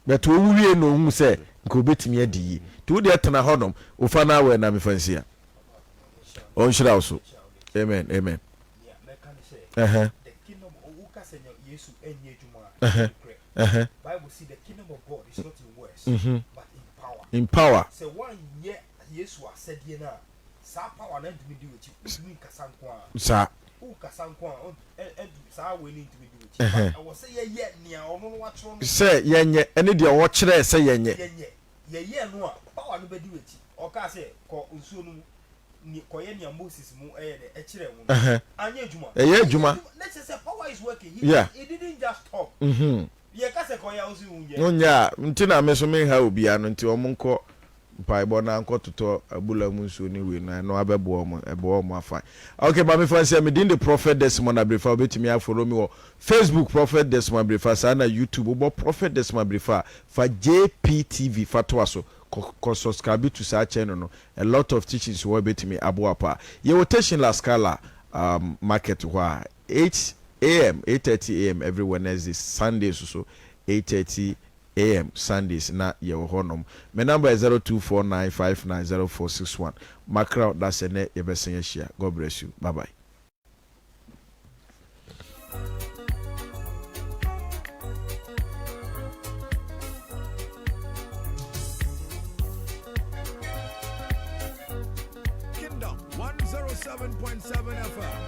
But owu wie na ohuu sɛ nka obetumi adi yie. Nti wo deɛ tena hɔnom, wo fa no awɛ na mefa nsi a. Ɔnhyira wo so. Amen, amen. Ɛhɛ. Ɛhɛ. Ɛhɛ. Mhm. In power. Saa power no ntumi di w'akyi. Wontumi nkasa nko ara. Saa. Wokasa nko a, ɛntumi, saa wei no ntumi di w'akyi. But ɛwɔ sɛ yɛyɛ nea ɔno no wakyerɛ no. Sɛ yɛnyɛ, ɛne deɛ ɔkyerɛɛ sɛ yɛnyɛ. Yɛnyɛ. Yɛyɛ no a, power no bɛdi w'akyi. Ɔkaa sɛ, kɔ nsuo no mu, ne, kɔyɛ nea Moses mo ɛyɛ dɛ, ɛkyerɛɛ wo no. Anyɛ adwuma. Ɛyɛ adwuma. Na kyerɛ sɛ power is working. He, Yeah. he didn't just talk. Yɛka sɛ kɔyɛ a, wo se wonyɛ. Wonyɛ a, nti na me nso menha obiara no, nti wɔn nkɔ mpaebɔ na nkɔ totɔ abula mu nsuo ne wei no ɛno abɛboa wɔn ɛboa wɔn afa ok maame fa nsia me din de prophet Desmond Abirifa wobɛtumi afollow me wɔ Facebook prophet Desmond Abirifa saa na YouTube wobɔ prophet Desmond Abirifa a fa JPTV fa toa so kɔ kɔ subscribe to saa channel no a lot of teachings wɔ hɔ ɛbɛtumi aboa paa yɛwɔ Station La Scala um, market hɔ a 8 am 8:30 am every Wednesday Sunday nso so 8:30 AM Sundays na yɛwɔ hɔ nom. Me number yɛ 0249590461. Mackerel dasɛ nɛ yɛbɛsan ahyia. God bless you. Bye bye. Kingdom 107.7 FM.